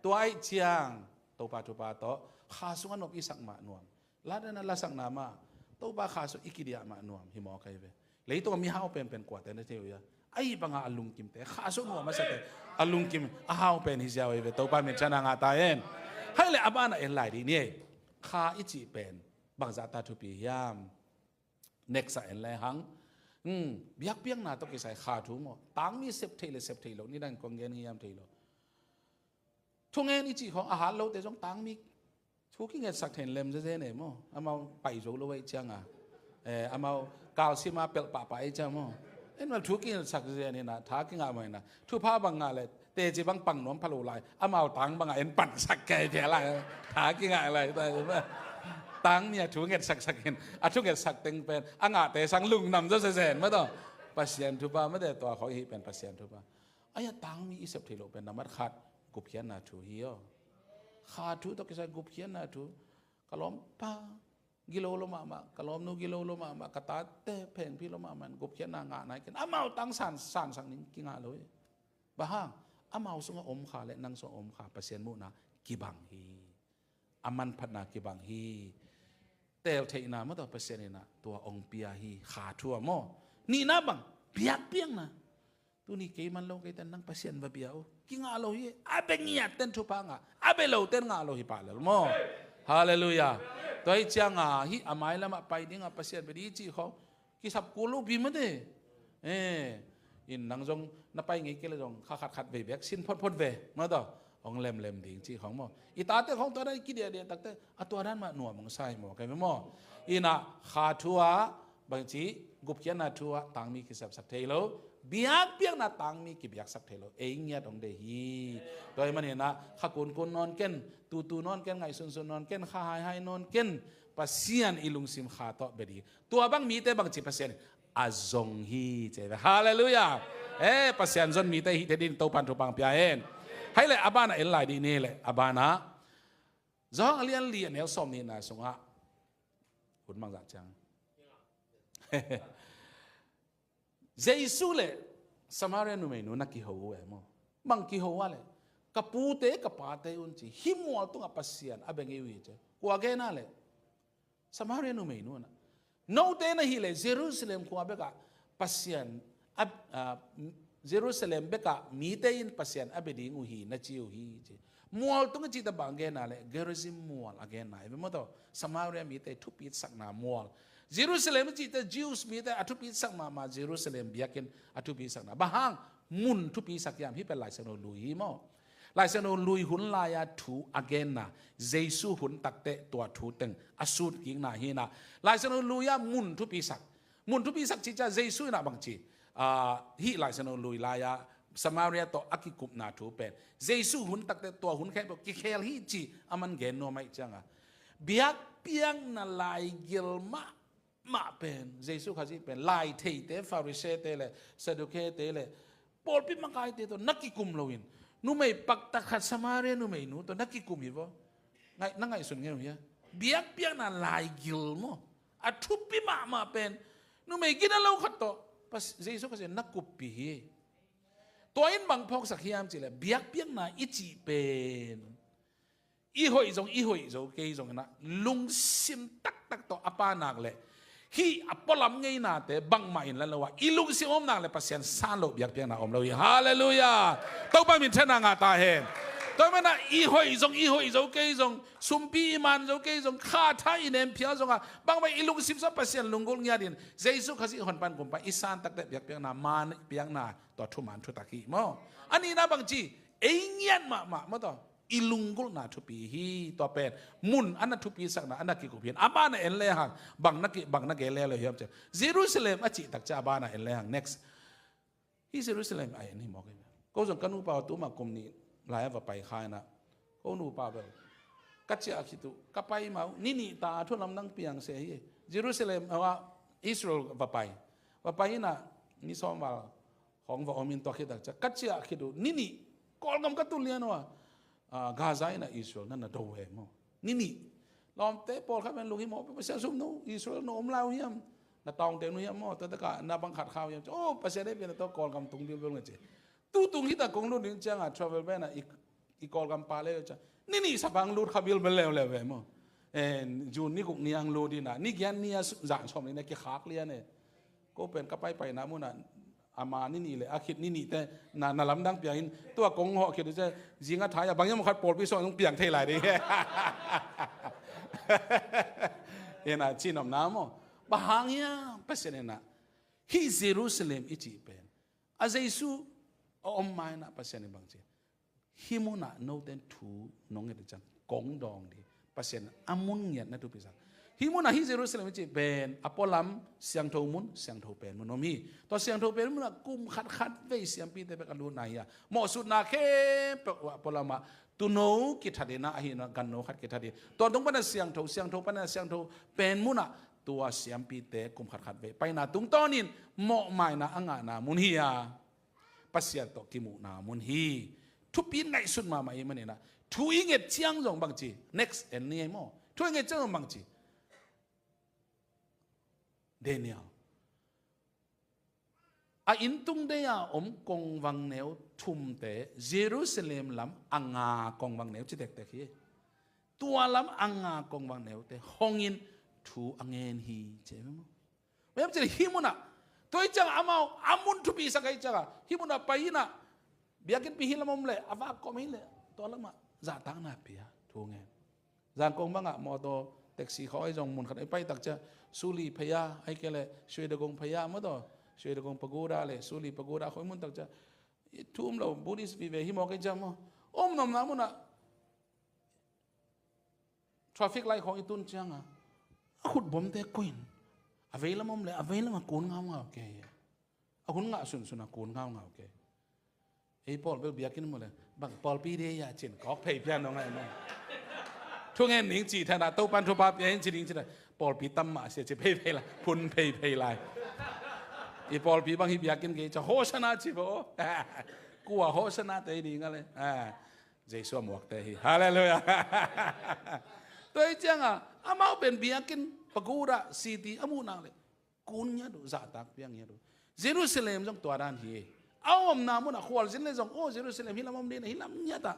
Tua ahih ciang Topa thupha tawh kha sungah nop i sak mah nuam. La dana la sakna mah Topa kha sung i kidiah mah nuam hi mawk ahi ve. Leitung a mihau penpen kuate na thei uh ia. Ahi banga a lungkimte kha sung nuam a sate a lungkim a hau pen hi ziau ahi ve. Topa min thang a ngah ta hen. Hai le a bana en lai dih ni ei. Kha i cih pen bangzah ta thupi hiam. Next a en le hang. Hmm, biakpiakna tawh kisai kha thu maw. Tangmi sep theih le sep theih lo ni dang kong gen ngiam thei lo. Thungen i cih khawng a hat lote zong tangmi thu kingetsak theih lem zeze ne maw. Amau pai zo lo ei cianga. Eh, amau kalsima pelh pahpah ei ciang maw. En mal thu kingetsak zeze ni na, tha kingah mai na. Thupha bang ngah le teci bang pang nuam pha lo lai. Amau tang bangah en pansak kei kei lai. Tha kingah lai. Tangmi a thu nget saksak in a thu nget sak teng pen a ngahte sang lungnam zaw sezen mataw. Pasian thupha mate tua khawng i hih pen Pasian thupha. Ai a tangmi i sep thei lo pen nambat khat gupkhiatna thu hi aw. Kha thu tawh kisai gupkhiatna thu. Ka lawmpa gilo lo mahmah, ka lawmnu gilo lo mahmah, ka tate phengphi lo mahmah in gupkhiatna ngah nai ken amau tang san, sansak ning kingah lo hi. Bang hang, amau sungah om kha le nang sungah om kha Pasian muhna kibang hi. A manphatna kibang hi. Teltheihna mataw Pasian ina tua ong pia hi kha thu a maw. Nihna bang, biakpiakna. Tuni kei man lo kei tan nang Pasian va bia uh. Kingah lo hi, a bia ngiat ten thupha ngah, a bia lo ten ngah lo hi pah lel maw. Halleluiah. Tua hi cianga hih a mailamah pai dingah Pasian bia dih cih khawng. Kisap kul lo pi mate. Eh, in nang zong na pai ngei kei le zong kha khat khat vei bek sin photphot ve, maw taw. Hong lemlem ding ci khong maw. I tate khong tua dan i kidiahdiah takte a tua dan mah nuam hong sa hi maw, kei maw. Ina kha thu ah bangci gupkhiatna thu ah tangmi kisapsak thei lo. Biakpiakna tangmi kibiaksak thei lo. Ei ngiat hong deih hi. Tua hi maninah kha kunkun nawn ken, tutu nawn ken, ngaihsunsun nawn ken, kha haihai nawn ken. Pasian i lungsim kha tawh bia ding. Tua bang mite bangci Pasian a zong hi ci ve. Halleluiah. Eh, Pasian zon mite hih thei ding Topan thupha pia hen. Hai le a banah en lai dih ni le a banah Johan a lian li a neu sawm nihna sungah hun bangzah ciang Jesu le Samaria numeinu na kiho uh e maw. Bang kiho ah le ka pute ka pate un ci, hih mual tungah Pasian a bia ngei uh hi ci. Kua gen ah le Samaria numeinu na. Note na hih le Jerusalem khua bekah Pasian a, a, Jerusalem bekah mite in Pasian a bia ding uh hi na ci uh hi ci. Mual tung a cihte bang gen ah le Gerizim mual a gen na hi ve maw taw. Samaria mite thupi sakna mual. Jerusalem a cihte Jews mite a thupi sak mahmah Jerusalem biakinn a thupi sakna. Bang hang mun thupi sak hiam? Hih pen Lai Siangtho lui hi maw. Lai Siangtho lui hun lai-a thu a genna, Jesu hun takte tua thu teng a sut kikna hi na. Lai Siangtho lui-a mun thupi sak. Mun thupi sak ci cia Jesu ina bangci, ah, hih Lai Siangtho lui lai-a Samaria tawh a kikupna thu pen Jesu hun takte tua hun khempeuh kikhel hi ci a man gen nuam ahih cianga biakpiakna laigil mah mah pen, Jesu Khazih pen, lai theite, Pharisee-te le, Sadducee-te le, pawlpi makaite tawh na kikum loin, numei paktak khat Samaria numeinu tawh na kikum hi vaw. Ngaih, na ngaihsun ngei uh hia? Biakpiakna laigil maw. A thupi mahmah pen, numei gina lo khat tawh, pas, Jesu Khazih na kuppih hi. Tua in bang phawksak hiam cih le, biakpiakna i cih pen i hoih zong, i hoih zo kei zong inah lungsim taktak tawh a pa nak le hih a pualam ngeinate bangmah in la lo ah i lungsim om nak le Pasian san loh biakpiakna om lo hi. Halleluiah. Topa min thanna ngah ta hen. Tua manah i hoih zong, i hoih zo kei zong, sumpi i man zo kei zong, kha tha i nem phial zongah bangmah i lungsim sungah Pasian lunggulh ngiatin Jesu Khazih hong pan kumpa i san takte biakpiakna, man piakna, tua thuman thutak hi maw. A nihna bangci, ei ngiat mahmah maw taw. I lunggulhna thupi hi. Tua pen mun a na thupi sakna a na kikup hi. A banah en lehang bang na ki, bang na gen le lo hiam ci. Jerusalem a cih tak cia a banah en lehang. Next. Hih Jerusalem a en hi mawk hi. Ko zong ka nupa tuma kum nih lai-a va pai kha inah, ko nupa bel ka ciah khit uh, ka pai mah uh, ni nih ta a thu lamdang piang se hi. Jerusalem, ah, Israel va pai. Va pai inah ni sawm val hong va om in tua khit tak cia ka ciah khit uh, ni nih Kawlgam ka tun lian uh a, ah, Gaza inah Israel na na do ve maw. Ni nih. Lawmte pawlkhat pen lunghimawh, Pasian sum no, Israel no om lai uh hiam? Na tawngte no hiam maw? Tua taka na bang khat kha uh hiam? Oh, Pasian ei pian na tawh Kawlgam tung bilbil ngai ci. Tu tung hita kong lut ding cianga travel ban a i, i Kawlgam pa le cia. Ni nih sapang lut kha bilbil leuleu ve maw. Eh, June ni guk ni ang lut dina. Ni giat ni a zan sawm ni na kikhak lian e. Ko pen ka paipaina munah ama ni nih le a khit ni nihte na, na lamdang piangin tua kong hawh khit uh cia, zinga thai a bang hiam khat pawlpi sawng zong piang thei lai ding. Ina cinopna maw. Bang hang hiam Pasian ina hih Jerusalem i cih pen a Jesu a om ma-in ah Pasian in bang ci. Hih munah note in thu nong nget ciang kong dawng ding. Pasian a mun ngiat na thupisak. Hih munah hih Jerusalem i cih pen a pualam siangtho mun, siangtho pen mun om hi. Tua siangtho pen munah kum khat khat vei siampite bek a lutna hi a, mawhsutna khempeuh a pualamah tuuno kithat in ah, ahi na ganno khat kithat hi. Tua tung pana siangtho, siangtho pana siangtho pen munah tua siampite kum khat khat vei paina tungtawnin mawhmaina a ngahna mun hi a, Pasian tawh kimuhna mun hi. Thupi in ngaihsut mahmah i hih maninah thu i nget ciang zong bangci. Next en ni ei maw. Thu i nget ciang zong bangci. Daniel. A inntung dei-a om kongvang neu thumte Jerusalem lam a nga kongvang neu ci tektek hi. Tua lam a nga kongvang neute hongin thu a ngen hi ci ei maw. Mem cili hih munah tua i ciangah amau a mun thupisak a i ciangah hih munah pai inah biakinn pi hi lam om leh a vak kawm hi leh tua lamah zahtakna pia thu ngen. Zangkong bangah mawtaw Taxi khawng ahi zong mun khat i pai tak ciang Suli phaya, ahih kei leh Shwedagon phaya maw taw, Shwedagon Pagoda le Suli Pagoda khawng i mun tak ciang i thu um lo, Buddhist vive hi mawk ahi ciang maw, om nopna munah traffic light khawng i tun ciangin a khut bomte koih in a veilam om le a veilam a kun ngaungau kei. A hun ngah sunsun a kun ngaungau kei. Ei pawl bel biakinn mu le bang pawlpi de ya cin kawk phei pian dong ai maw. Thungen ning ci thana Topan thupha pia in ci ning ci thana pawlpi tam mah sia ci phei phei lai, phun phei phei lai. I pawlpi bang hi biakinn kei ca Hosanna ci bo. Kua Hosanna te ding a le. Jesu a muakte hi. Halleluiah. Tua hi ciangin amau pen biakinn Pagoda city a muh nak le kun ngiat uh, zahtak piang ngiat uh. Jerusalem zong tua dan hi. A omna munah khualzin le zong, oh, Jerusalem hi lam om ding, hi lam ngiat ah.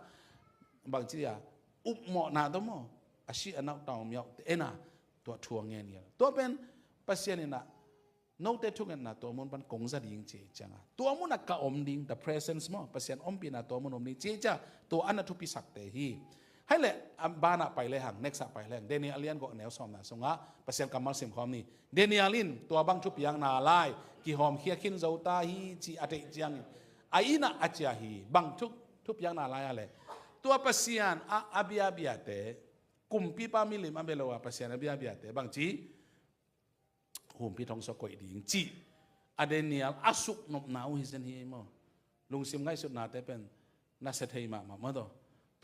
Bangci a upmawhna tawh maw, a si a nau tau miau te ena tua thu a ngen ngiat. Tua pen Pasian in ah note thungetna tua mun pan kong za ding ci ciangin tua munah ka om ding, the presence maw, Pasian ompihna tua mun om ding ci ciang tua a na thupisakte hi. Hai le, a banah pai le hang, next ah pai le hang. Daniel a lian guk a neu sawmna sungah Pasian kammal sim khawm ni. Daniel in tua bang thupiakna lai kihawmkhia khin zo ta hi ci a theih ciangin a inn ah a ciah hi. Bang thu, thupiakna lai a le, tua Pasian a, a biabiate, kumpipa milim a bia lo a Pasian a biabiate bangci humpi thong sua koih ding cih a Daniel a suknopna uh hi zen hi ei maw. Lungsim ngaihsutnate pen na sia thei mahmah maw taw.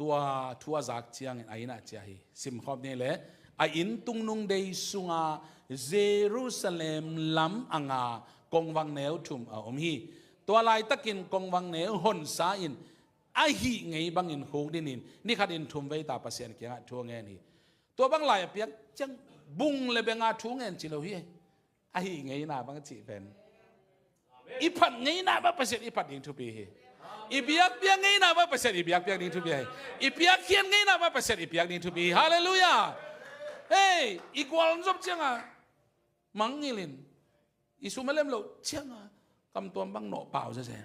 Tua thu a zak ciangin a inn ah ciah hi. Sim khawm ni le, a inn tungnung dei sunga Jerusalem lam a nga kongvang neu thum a om hi. Tua laitakin kongvang neu honsa in a hih ngei bangin khukdinin ni khatin thum vei ta Pasian kiangah thu a ngen hi. Tua bang lai a piak ciang bung le benga thu ngen ci lo hi. A hih ngeina bang cih pen i phat ngeina bang Pasian i phat ding thupi hi. I biakpiak ngeina bang Pasian i biakpiak ding thupi hi. I piakkhiat ngeina bang Pasian i piak ding thupi hi. Halleluiah. Hei, i gual zop ciangin mangngilh in i sum a lem loh ciangin kamtuam bang nawh pau zezen,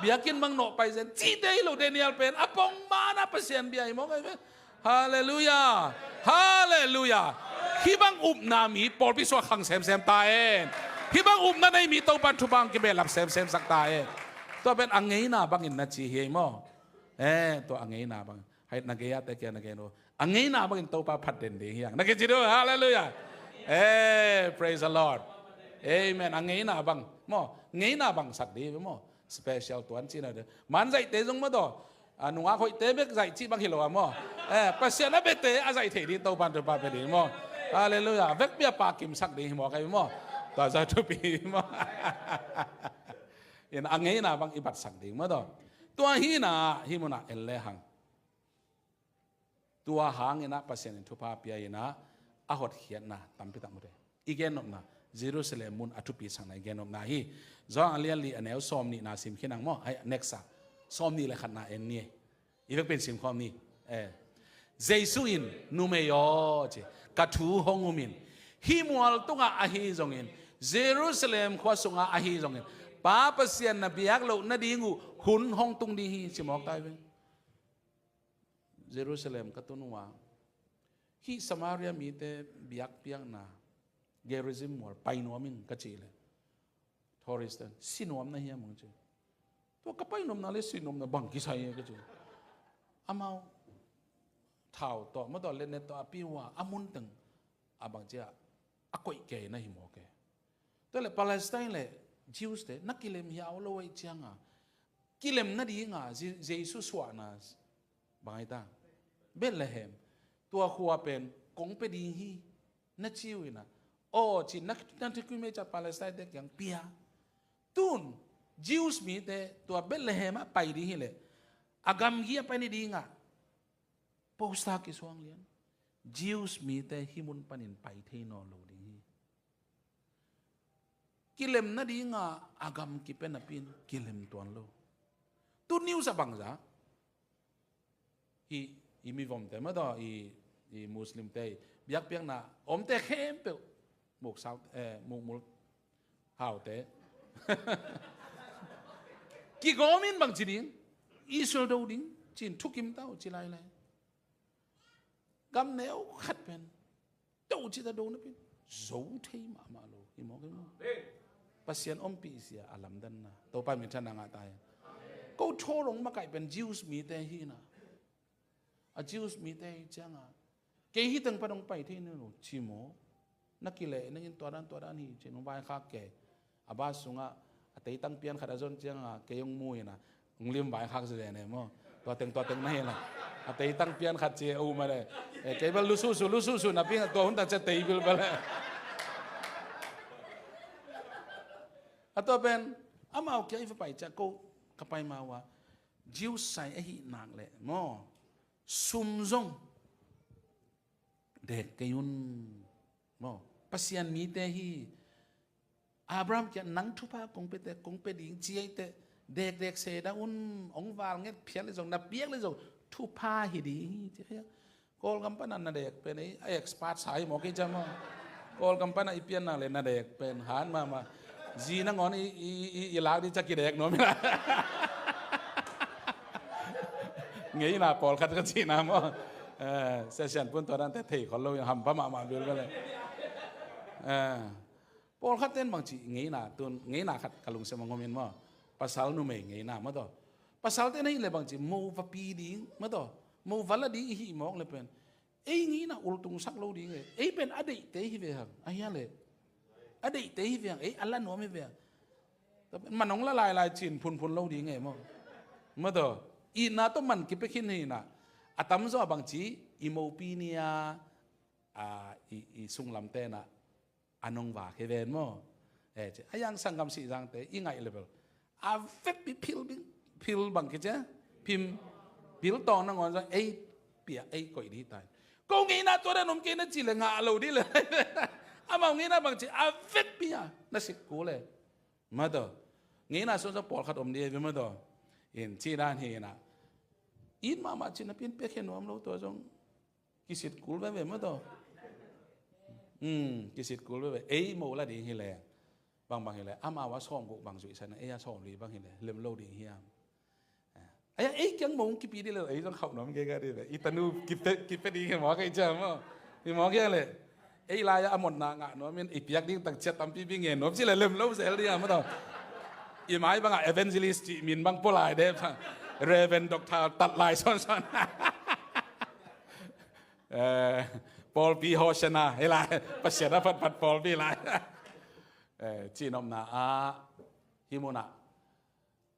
biakinn bang nawh pai zen cihte hi lo. Daniel pen a pong mana Pasian bia hi mawk ahi ve. Halleluiah. Halleluiah. Hih bang upna mi pawlpi sungah khang semsem ta hen. Hih bang upna nei mi Topan thupha hong kibehlap semsem sak ta hen. Tua pen a ngeina bangin na ci hi ei maw. Eh, tua a ngeina bang. Hai na gei a te kia na gei no. A ngeina bangin Topa phat den ding hi hang. Na gei ci do, halleluiah. Eh, praise the Lord. Amen. A ngeina bang. Maw, ngeina bang sak ding maw. Special tuan cihna de. Man zaihte zong maw taw. A nungak hoihte bek zaih cih bang hi lo a maw. Eh, Pasian a biate a zaih thei ding Topan thupha pia ding maw. Halleluiah. Vekpi a pa kimsak ding hi maw kai maw. Tua za thupi maw. In a ngeina bang i batsak ding maw taw. Tua hina hih munah en le hang. Tua hangin ah Pasian in thupha pia in ah a hotkhiatna tampi tak mute. I gennopna, Jerusalem mun a thupisakna i gennopna hi. Johan a lian li a neu sawm nihna sim khin ang maw. Hai, next a. Sawm nih le khatna en ni. I vekpi in sim khawm ni. Eh. Jesu in, "Numei aw," ci, "ka thu hong um in. Hih mual tungah ahi zongin, Jerusalem khua sungah ahi zongin, Pa Pasian na biak loh nading uh hun hong tung ding hi," ci mawk ta hi ve. Jerusalem ka tun uh a, hih Samaria mite biakpiakna Gerizim mual pai nuam in ka cih leh, tourist ten, "Si nuam na hiam?" hong ci. "Tua ka pai nuamna le si nuamna bang kisai e?" ka ci. Amau thau tawh, mawtaw letnet tawh a pi uh a, a mun teng a bang ci a, a koih kei na hi mawk e. Tua leh Palestine le Jews te na kilem hiau lo ahih cianga, kilem nadinga Je-, Jesu suahna bang ahi ta, Bethlehem, tua khua pen kong pia ding hi na ci uh ina, aw ci, na, na thukim ahih ciang Palestine te kiang pia. Tun Jews mite tua Bethlehem ah pai ding hi leh a gamgi a pai ni dingah poster kisuang lian. Jews mite hih mun panin pai thei nawn lo ding hi. Kilem nadinga a gam kipia napi in kilem tuan lo. Tu news a bangza, i, i mivomte mah tawh, i, i Muslimte, i biakpiakna omte khempeuh, muksau, eh, mukmul haute. Kigawm in bang ci ding, Israel do ding, ci-in thukim ta uh ci lailai. Gam neu khat pen To cita do napi zo thei mahmah lo hi mawk hi maw? Pasian ompih sia a lamdanna Topa min thanna ngah ta hen. Ko thawlong makaih pen Jews mite hi na. A Jews mite hi cianga kei hi teng pan hong pai thei ni lo ci maw? Na kileh nangin tua dan tua dan hi ci nong vaikhak kei. A bus sungah a teitang pian khat a zon cianga kei hong mu ina hong lim vaikhak zi dene maw? Tua teng tua teng na hi la a teitang pian khat ci a um a le. Eh, kei bel lususu lususu na pi tua hun ta cia tei bil bel. A tua pen amau kia i fa pai cia ko ka pai mau a Jews sai ahi nak le maw? Sum zong dek kei un maw? Pasian mite hi. Abraham kia nang thupha kong pete kong pe ding ci eite dekdek seda un. Ong val nget phial le zong na piak le zong thupha hi ding hi ci. Kawlgam pana na dek pen ei a expert sai maw kei ca maw? Kawlgam pana i pianna le na dek pen han mahmah. Zi nangawn i, i, i, i lak ding ca kidek nuam hi la. Ngeina pawlkhat ka cihna maw? Eh, session pun tua dante thei khol lo hampha mahmah bil bale. Eh, pawlkhat ten bangci ngeina tun ngeina khat ka lungsim a ngomin maw? Pasal numei ngeina maw taw? Pasal ten ahih le bangci mo va pi ding maw taw? Mo va la ding i hih mawk le pen ei ngeina ultungsak lo ding e. Ei pen a deihte hi ve hang a hia le a deihte hi ve hang ei a la nuam hi ve hang. Manong la lailai cin phunphun lo ding e maw? Maw taw? Itna tawh man kipia khin hi na. A tamzaw a bangci i mopi ni a, a, i, i sunglam tenah a nong vak hi ven maw? Eh, ci a yang sanggam sihzangte i ngaih level a vekpi phil bing phil bang kicia phim phil tawng nangawn zong ei piah ei koih dih tai. Ko ngeina tua dan om kei na ci le ngah lo dih le. Amau ngeina bangci a vekpi a na sik ku le. Maw taw? Ngeina suan zong pawlkhat om dih e maw taw? In ci dan hi na. In mahmah ci na pin pek he nuam lo tua zong kisit kul veve maw taw? Hmm, kisit kul veve ei mo la ding hi le. Bangbang hi le amau a sawm guk bang zuihsan ei a sawm li bang hi le lem lo ding hiam? Aya ei kiang mong kipi dih le ei zong khauh nuam kei ka dih le i tanu kipe kipe ding hi mawk ei cia maw? Hi mawk kiang le ei lai a motna ngah nuam in i piak ding tang ciat tampi bi ngen nuam ci le lem lo zel dih a maw taw? I mai bangah evangelist cih min bang pua lai deh. Reverend Doctor tat lai sawnsawn. Eh, pawlpi Hosanna hi lai. Pasian a phatphat pawlpi lai. Eh, cihnopna ah hi munah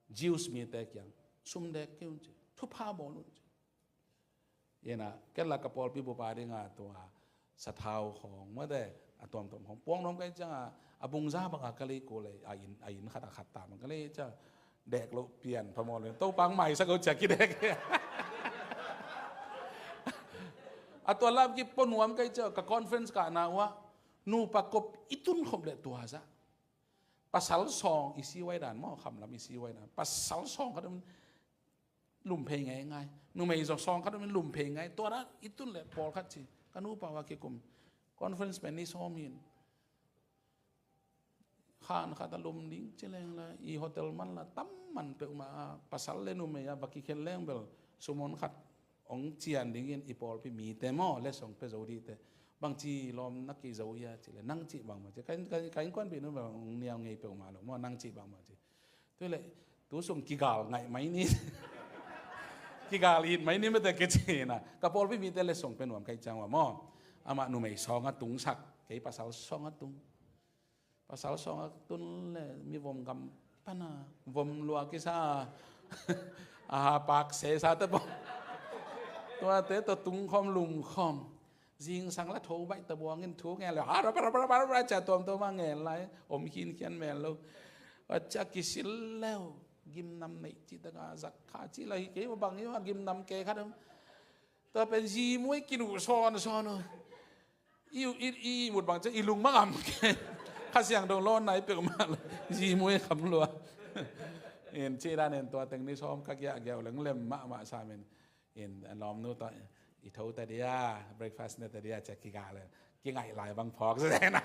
Jews mite kiang sum dek kei un ci thupha bawl un ci. Ina ken la ka pawlpi bupa dinga tua sathau khawng mate a tuamtuam khawng puang nuam kai cianga a bungza banga ka lei ko lei a in a in khat a khat tam ka lei cia dek lo pian phamawh lo Topa ang maisak lo cia kidek. A tua lam ki pua nuam kai cia ka conference ka na ua nupa kop i tun khop le tua za pasal sawng i si wai dan maw khamlam i si wai dan pasal sawng khat um lum phei ngai ngai. Numei zaw sawng khat um lum phei ngai tua dan i tun le pawlkhat ci ka nupa ua kikum conference pen ni sawm hin khan khat a lum ding ci leng la i hotel man la tam man peuhmah a pasal le numei a va kikhen leng bel sumon khat ong cian dingin i pawlpi mite maw le song pe zo dihte bangci lawm na kei zo ia ci le nang cih bangmah ci ka innkuan bih nu bel ong niau ngei peuhmah lo maw nang cih bangmah ci. Tui le tu sung kigal ngaih mai ni kigal it mai ni mete kei cina ka pawlpi mite le song pe nuam kai ciang ua maw? Amah numei sawng a tungsak kei pasal sawng a tung. Pasal sawng a tun le mi vom gam pana vom lua kisa a hapak sesa te pawh tuate tawh tung khawm lum khawm zingsang la tho baih ta buangin thu ngen le hara para para para para cia tuamtuam a ngen lai om khinkhian men lo. A cia kisil leu gimnam neih cih taka zat kha cih la hi kei bang hi a gimnam ke khat om. Tua pen zi muai kinuh sawn sawn uh. I, i, i mut bang cia i lung mangam ke. Kha siang dong lawn nai peuhmah lo. Zi muai kham lua. In ci dan in tua teng ni sawm ka giah giah leng lem mahmah sam in. In a lawmnu tawh i tho ta dia breakfast ne ta dia cia kiga le. Kingaih lai bang phawk zen.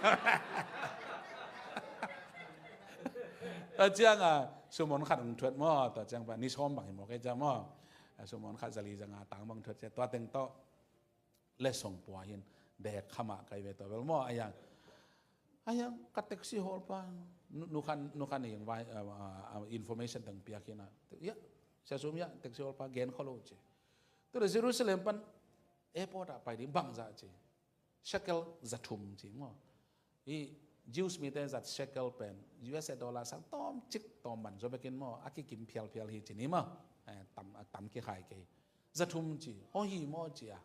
Tua ciang a sumon khat hong thuat maw tua ciang pa ni sawm bang hi maw kei cia maw. A sumon khat zali zanga tang bang thuat cia tua teng tawh. Letsong pua hin dek khamah kai ve tua bel maw, a yang a yang ka taxi hawlpa, nu khan nu khan ing vai information teng piak hi na. Ya, sia sum ya, taxi hawlpa gen kholo ci. Tua Jerusalem pan airport ah pai ding bangzah ci. Shekel za thum ci maw. Hi Jews mite zat shekel pen U S A dollar sang tawm cik tawm man zaw bekin maw, a kikim phialphial hi ci ni maw. Tam kikhai kei. Za thum ci, aw hi maw ci a,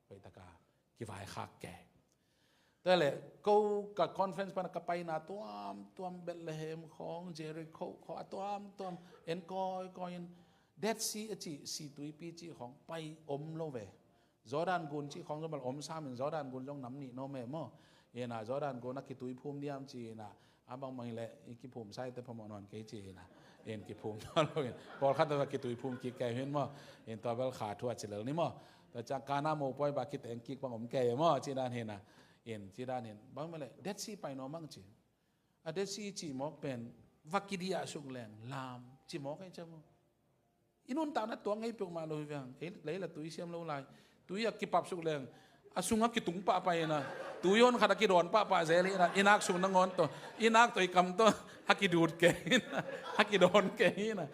hoih taka kivaikhak kei. Tua le ko ka conference pana ka paina tuamtuam, Bethlehem khawng, Jericho khawng, a tuamtuam en kawikawi in, Dead Sea a cih, si tuipi cih khawng pai om lo ve. Jordan gun cih khawng zong bel om samin, Jordan gun zong nam nih no me maw. Ina Jordan gun a kitui phum diam ci ina, a bangbang hileh i kiphum saite phamawh nawn kei ci ina. In kiphum nawn lo in, pawlkhat tua kitui phum kik kei hin maw. In tua bel kha thu a ci lel ni maw. Tua ciang Kana mopawi ba kiteng kik bang om kei maw ci dan hina. In ci dan hin bang mele Dead Sea pai no mang ci. A Dead Sea cih mawk pen va kidiah suk leng lam cih mawk ai ciang maw. I nuntakna tuak ngei peuhmah lo hi viang. Ei leila tui siam lo lai. Tui a kipap suk leng a sungah kitung pahpah ina, tui hon khat a kidawn pahpah zel hi ina, i nak sung nangawn tawh, i nak tawh i kam tawh a kidut kei ina, a kidawn kei ina.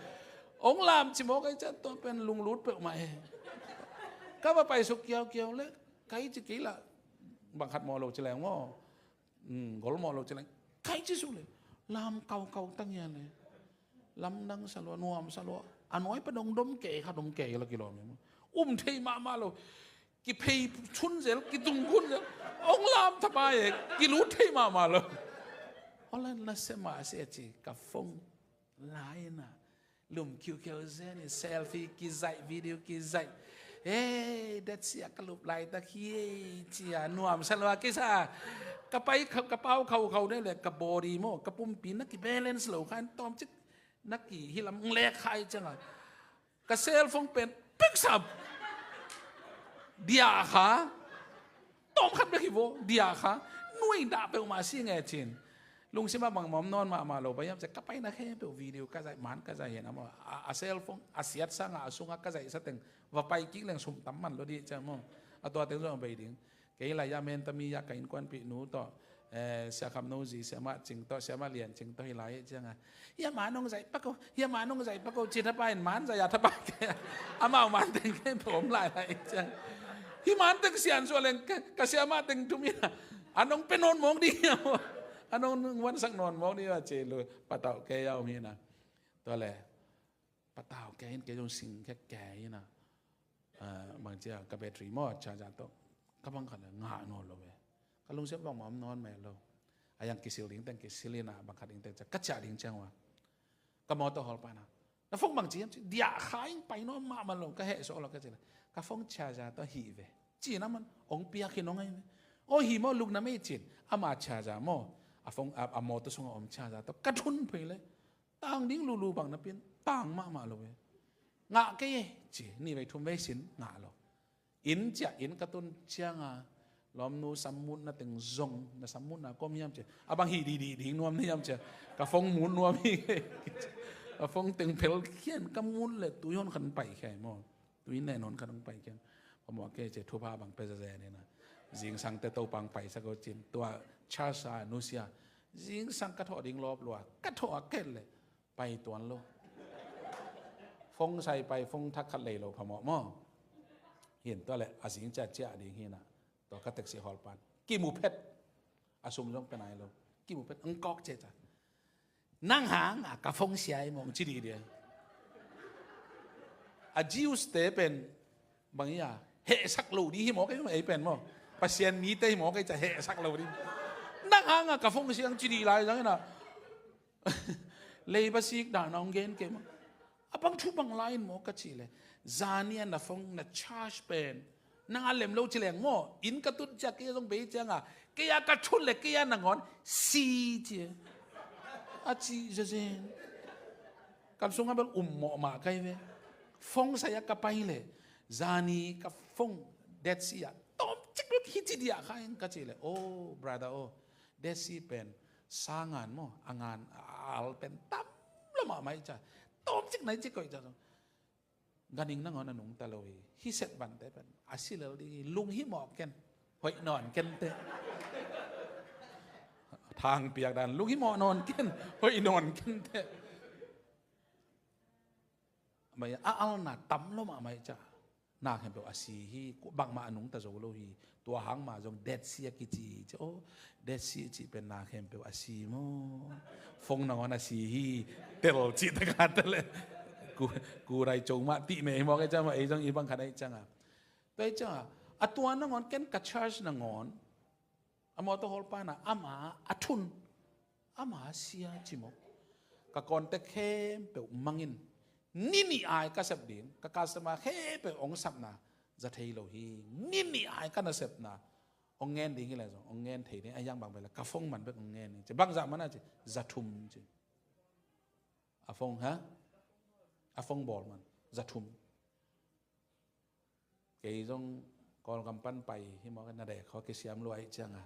Ong lam cih mawk ai ciang tua pen lunglut peuhmah e. Ka va pai suk kiaukiau le kai ci kei lah. Bang khat maw lo ci leng maw. Golmawh lo ci leng kai ci suk le. Lam kaukau tangia le. Lamdang sa lua, nuam sa lua. A nuai pa dong dom kei kha dong kei la kilawm e maw. Um thei mahmah lo. Kiphei chun zel, kitung khun zel. Ong lam thapai e, kilut thei mahmah lo. Online na se mah se ci ka phone. Laina lum khiukhiau zen in selfie kizaih, video kizaih. Hei, Dead Sea ka lup laitak hi ei cia nuam sa lua kisa. Ka pai ka pau khaukhau deuh le ka body maw, ka pumpi na kibalance lo khan tawmcik na kihilam lek khai cianga ka cellphone pen piksap. Diah kha. Tawmkhat bek hi vaw, diah kha. Nuai dah peuhmah si nge cin. Lungsim ah bangmah om nawn mahmah lo, bang hiam cia ka paina khempeuh video ka zaih, man ka zaih hen a maw. A cellphone a siat sangah a sungah ka zaihsa teng va pai kik leng sum tam man lo dih cia maw. A tua teng zong a bei ding. Kei lai ah Mentami ah ka innkuanpih nu tawh, Sia Kham No zi, Siamah Cing tawh, Siamah Lian Cing tawh hi lai cianga, hia ma nong zaih pak o, hia ma nong zaih pak o ci thapai in man zaih a thapai kei. Amau man teng kei pawm lai lai ciang. Hi man teng sian suah leng ka siamah teng thum ina a nong pe nawn mawk ding hia maw. A nong vansak nawn mawk ding a ci lu patauh kei a om hina. Tua le patau kei in kei zong sing khe kei ina. Bang cia ka battery maw charger tawh ka bang khat le ngah nawn lo ve. Ka lungsiam bangmah om nawn meh lo. A yang kisil ding teng kisil ina bang khat ding teng cia ka ciah ding ciang ua ka mawtaw hawl pana na phone bang ci hiam ci diah kha in pai nawn mahmah lo ka heh sawh lo ka ci le ka phone charger tawh hih ve. Ci na man ong piak hi nong ai ve. Aw hi maw lukna mei cin ama charger maw. A phone a mawtaw sungah om charger tawh ka thun phei le tang ding lulu bang napi in tang mahmah lo e. Ngah kei e ci ni vei thum vei sin ngah lo. Inn ciah inn ka tun cianga lawmnu sammutna teng zong na sammutna kom hiam ci a bang hi dihdih ding nuam na hiam ci a ka phone mut nuam hi. Ka phone teng phel khian ka mut le tui hon khan pai khia maw. Tui nen hon khan pai khian. Pamawh kei ci thupha bang pe zazen ina zingsang te Topa ang paisak o cin tua charge a nusia. Zingsang ka thawh ding lawp lua ka thawh a ket le pai tuan lo. Phone sai pai phone thak khat lei lo phamawh maw. Hin tua le a zing ciatciah ding hina. Tua ka taxi hawl pan kimu phet. A sum zong pe nai lo. Kimu phet ang kawk ciacia. Nang hang a ka phone sia i mawng ci dih dia. A Jews te pen bang ia hehsak lo dih hi maw kei ei pen maw. Pasian mite hi maw kei ca hehsak lo dih. Nang hang a ka phone sia ang ci dih lai zang ina. Leiba sik dahna hong gen kei maw. A bang thu bang lai in maw ka cih le zani a na phone na charge pen nang a lem lo ci leng maw in ka tut cia kei a zong bei cianga kei a ka thut le kei a nangawn si ci a ci zazen. Kan sungah bel um mawh mah kai ve. Phone sai a ka pai le zani ka phone Dead Sea a tawm cik lut hi ci diah kha in ka cih le oh brother oh Dead Sea pen sa ngan maw a ngan a al pen tam lo mahmah i ca tawm cik nai cik koih ca zong. Ganing nangawn a nungta lo hi. Hi set bante pen a si lel ding hi lung hi mawk ken. Hoih nawn kenteh. Thang piak dan lunghimawh nawn ken. Hoih nawn kenteh. Mai a alna tam lo mahmah hi ca. Na khempeuh a si hi. Bangmah a nungta zo lo hi. Tua hang mah zong Dead Sea a kici hi ca. Oh, Dead Sea cih pen na khempeuh a si maw? Fong nangawn a si hi. Tel cih taka tel e. Ku, ku rai co mah tih meh hi mawk e ca mah. Ei zong i bang khat ahi canga. Tua hi canga. A tua nangawn ken ka charge nangawn. A mawtaw hawlpa na ama a thun. Ama sia ci maw. Ka contact khempeuh mangin. Ni nih ai ka sep ding. Ka customer khempeuh hong sapna. Za thei lo hi. Ni nih ai ka nasepna. Hong ngen ding hi le zong. Hong ngen thei ding. A hiang bang bel ka phone man bek hong ngen ding. Ci bangzah man a ci. Za thum ci. A phone ha? A phone bawl man. Za thum. Kei zong Kawlgam pan pai hi mawk na dek khaw kisiam luai cianga.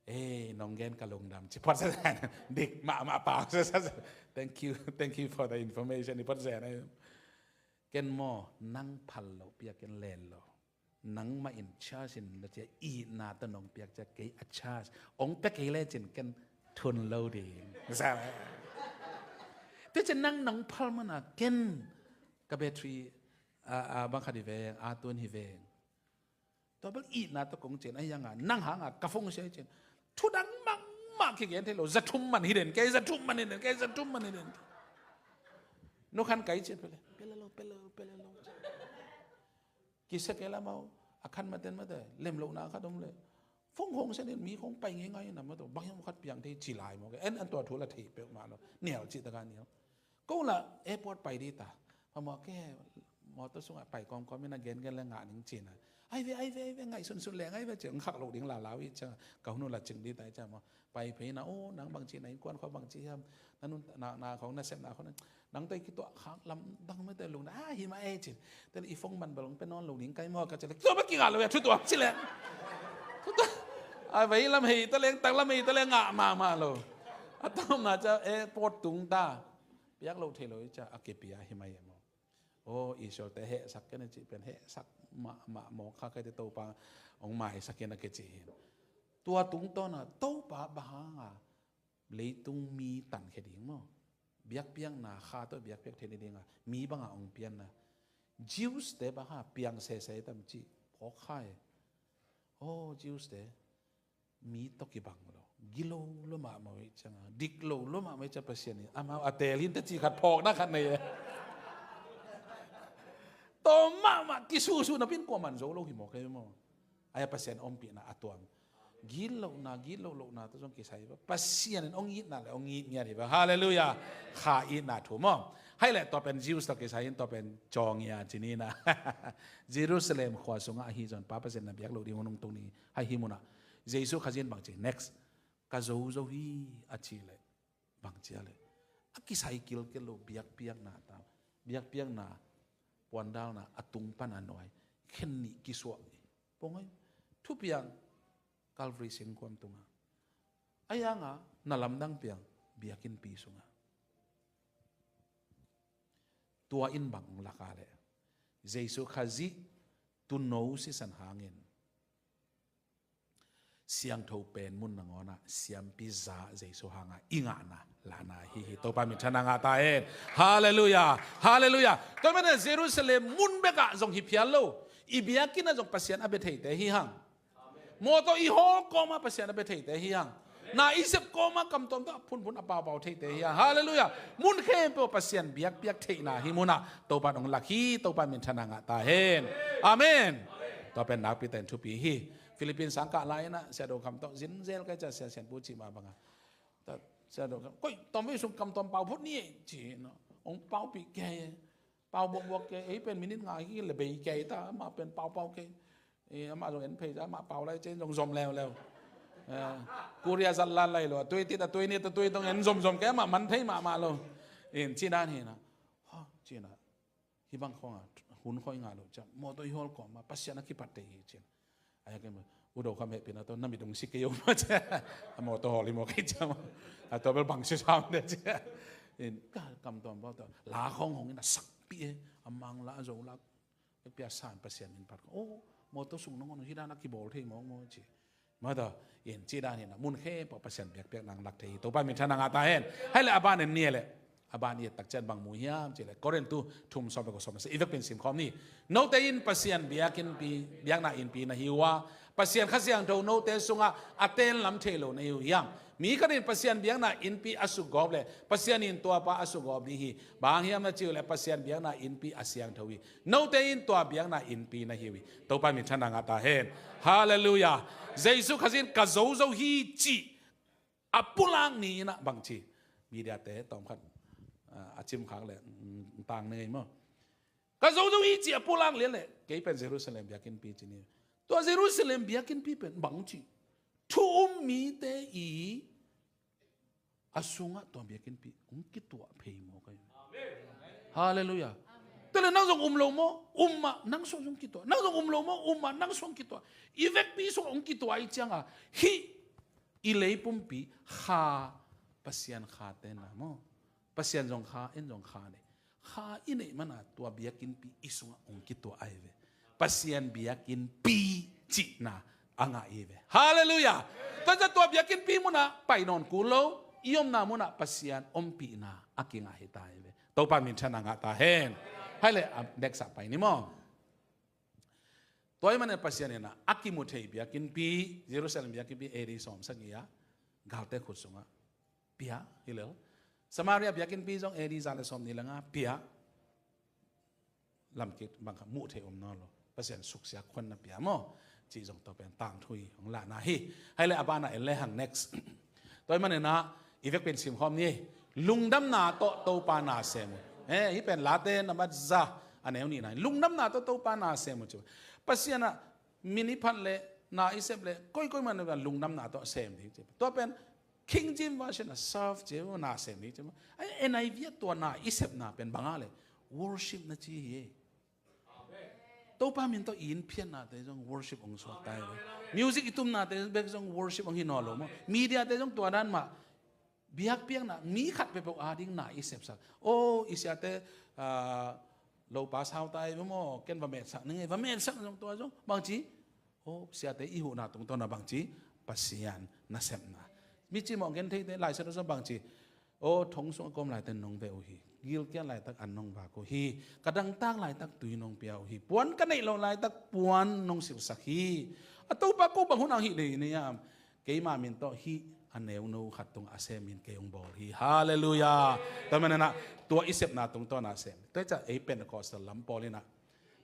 Ei, nong gen ka lungdam ci phot sa zan. Dik mahmah pau sa sa. Thank you, thank you for the information. I phot zan ai. Ken maw, nang phal lo pia ken len lo. Nangmah in charge in la cia itna tawh nong piak cia kei a charge. Ong pia kei le cin ken thun lo ding. Sa. Tua cin nang nong phal mana ken ka battery a, a, bang khat hi veng, a tuan hi veng. Tua bel itna tawh kong cin a hianga, nang hanga ka phone sia cin. Thudang mangmah kigen thei lo, za thum man hi den kei, za thum man hi den kei, za thum man hi den kei. Nu khan kai cin pele, pele lo, pele lo, pele lo. Kisa kei la mau, a khan maten mate, lem lo na khat om le. Phone khong sia den, mi khong pai ngei ngai na mato, bang hiam khat piang thei ci lai maw ke. En an tua thu la thei peuh mah lo, nial ci taka nial. Ko la airport pai di ta. Phamawh ke mawtaw sungah pai kawmkawm in a gengen le ngah ning cina. Ai ve, ai ve, ai ve, ngaihsunsun leng ai ve ci. Ong khak loh ding lalau i ciang ka hun uh la cing di ta i ciang maw. Pai phei na, o, nang bangci na innkuan khua bangci hiam. Na nun na, na khong na sep na khong na. Nang tei kituah khak lamdang mete lungdam. A, hi mah e cin. Tel i phone man bel ong pe nawn lo ding kai maw ka ci le. Kituah bek kingah lo ya thu tuam ci le. Thu tuam. Ai ve, lam hei ta leng, tak lam hei ta leng ngah mahmah lo. A tawmna ca airport tung ta. Piak lo thei lo i ca a kipia hi mai e maw. O, Israel te hehsak ken a cih pen hehsak mahmah mawk kha kei te Topa hong maisak in a kici hi. Tua tungtawna Topa bang hanga leitung mi tankhia ding maw? Biakpiakna kha tawh biakpiak thei ni dinga mi banga hong pianna. Jews te bang ha piang sese tam cih phawk kha e. O, Jews te mi tawh kibang lo, gilo lo mahmah uh i cianga, dik lo lo mahmah i cia Pasian in amau a tel hin te ci khat phawkna khat nei e. Tawm mahmah kisuhsuh napin kuaman zo lo hi maw kei maw? Aia Pasian ompihna a tuam. Gitlohna, gitloh lohna tawh zong kisai hi va. Pasian in ong itna le ong it ngiat hi va. Halleluiah. Kha itna thu maw? Hai le tua pen Jews tawh kisai hin tua pen cawngia cinina. Jerusalem khua sungah ahi zon pa Pasian na biak loh ding hong tung ni. Hai hi munah Jesu Khazih in bangci next ka zo zo hi a ci le bangci a le a kisai kilkel lo biakpiakna ta biakpiakna puandalna a tung pan a nuai khen nih kisuah hi. Pong ai thupiang Calvary singkuang tunga a yanga na lamdang piang biakinnpi sunga tua in bang laka le Jesu Khazih tuno sisan hangin siangtho pen mun nangawnah siampi za Jesu hanga i ngahna lana hi hi Topa min thana ngah ta hen. Halleluiah. Halleluiah. Tua mana Jerusalem mun bekah zong hi phial lo i biakinnah zong Pasian a bia theite hi hang. Mawtaw i hawl kawma Pasian a bia theite hi hang. Na i sep kawma kamtuam tawh a phunphun a paupau theite hi hang. Halleluiah. Mun khempeuh Pasian biakpiak theihna hi munah Topa dong lak hi Topa min thana ngah ta hen. Amen. Tua pen nakpi ten thupi hi. Philippines sang kah lai inah siado kham tawh zinzel kai ca sia sianpu cih mah banga. Siado kham koi tawm vei sung kamtuam pau phut ni ci no. Ong paupih kei. Pau buakbuak kei, ei pen minit nga hi le bei kei ta, amah pen paupau kei. Amah zong en phei za, amah pau lai cin zong zom leuleu. Korea zat lan lai lo, a tui tit a tui nit a tui tong en zomzom kei, amah man thei mahmah lo. In ci dan hi na. Ha, ci na. Hi bang khong a, hun khoi nga lo cia. Mawtaw i hawl kawm a, Pasian a kipat te hi cin. Ai kem u do kham hehpihna tawh na mit ong si kei uh mah cia. A mawtaw hawl hi maw kei cia maw. A tua bel bang si sam de cia. In ka kamtuam pau tawh la khong hong in a sakpih e. A mang la a zo la. Pia san Pasian min pat khong. Oh, Mawtaw sung nangawn hih dan a kibawl thei mawkmawk ci. Mawtaw in cih dan hi na, mun khempeuh Pasian biakpiakna hong lak thei hi. Topa min thang a ngah ta hen. Hai le a ban en ni le, a ban i et tak ciang bang mu hiam cih le, Korin thu thum sawm le kua, sawm le sagih, i vekpi in sim khawm ni. Note in Pasian biakinnpi, biakna innpi na hi uh a, Pasian Kha Siangtho note sungah a tenlam thei lo na hi uh hiam? Mi khat in Pasian biakna innpi a sukgawp le, Pasian in tuapa a sukgawp ding hi. Bang hang hiam na cih uh le, Pasian biakna innpi a siangtho hi. Note in tua biakna innpi na hi uh hi. Topa min thang a ngah ta hen. Halleluiah. Jesu Khazih in ka zo zo hi cih a pulak ni in ah bang ci? Media te tawm khat, ah, a cimkhak le, mm, tang nei maw. Ka zo zo hi cih a pulak lian le, kei pen Jerusalem biakinnpi ci ni. Tua Jerusalem biakinnpi pen bang ci? Thu um mite i a sungah tua biakinnpi hong kituah phei mawk ahi. Halleluiah. Tua le nang zong um lo maw? Um mah, nang sung zong kituah. Nang zong um lo maw? Um mah, nang sung kituah. I vekpi sung hong kituah ahih ciangin, hih i leipumpi kha, Pasian kha te na maw. Pasian zong kha, en zong kha nei. Kha i neih man a tua biakinnpi i sungah hong kituah ahi ve. Pasian biakinnpi cihna a ngah hi ve. Halleluiah. Tua ciang tua biakinnpi munah pai nawn kul lo, i omna munah Pasian ompihna a kingah hi ta hi ve. Topa min thang a ngah ta hen. Hai le, ah, next ah pai ni maw. Tua ahih manin Pasian in ah a kimu thei biakinnpi, Jerusalem biakinnpi A D sawm sagih ah galte khut sungah pia hi lel. Samaria biakinnpi zong A D za le sawmnih le nga pia. Lamkik bang khat muh theih om nawn lo. Pasian suksiat khuan na pia maw. Cih zong tua pen tangthu hi, hong lahna hi. Hai le a ban ah en le hang, next. Tua ahih manin ah i vekpi in sim khawm ni. Lungdamna tawh Topa na sem uh. Eh, hih pen Late nambat za, a neu nihna. Lungdamna tawh Topa na sem uh ci. Pasian ah min i phat le, na i sep le, koikoi man lungdamna tawh sem ding ci. Tua pen King James Version ah serve ci, na sem ding ci. Ai, N I V ah tua na i sepna pen bang a le, worship na ci hi. Topa min tawh i innphiatnate zong worship hong suak ta hi. Music i tumnate bek zong worship hong hi nawn lo maw. Mediate zong tua dan mah. Biakpiakna, mi khat peuhpeuh ading na i sepsak. Oh, i siate, ah, lopa sau ta hi maw, ken va metsak ning ei, va metsak zong tua zong. Bang ci? Oh, siate i huhna tungtawn a bang ci? Pasian nasepna. Mi cimawh gen theite, Lai Siangtho sung bang ci? Oh, thong sung a kawm laite nong ve uh hi. Gilkial laitak an nong vak uh hi. Ka dangtak laitak tui nong pia uh hi. Puan ka neih loh laitak puan nong silsak hi. A Topa, ko bang hun hang hih ding hi hiam? Keima min tawh hih a neuno khat tungah a sem in kei hong bawl hi. Halleluiah. Tua manin ah tua i sepna tungtawn a sem. Tua hi ciang ei Pentecostal lam pawl in ah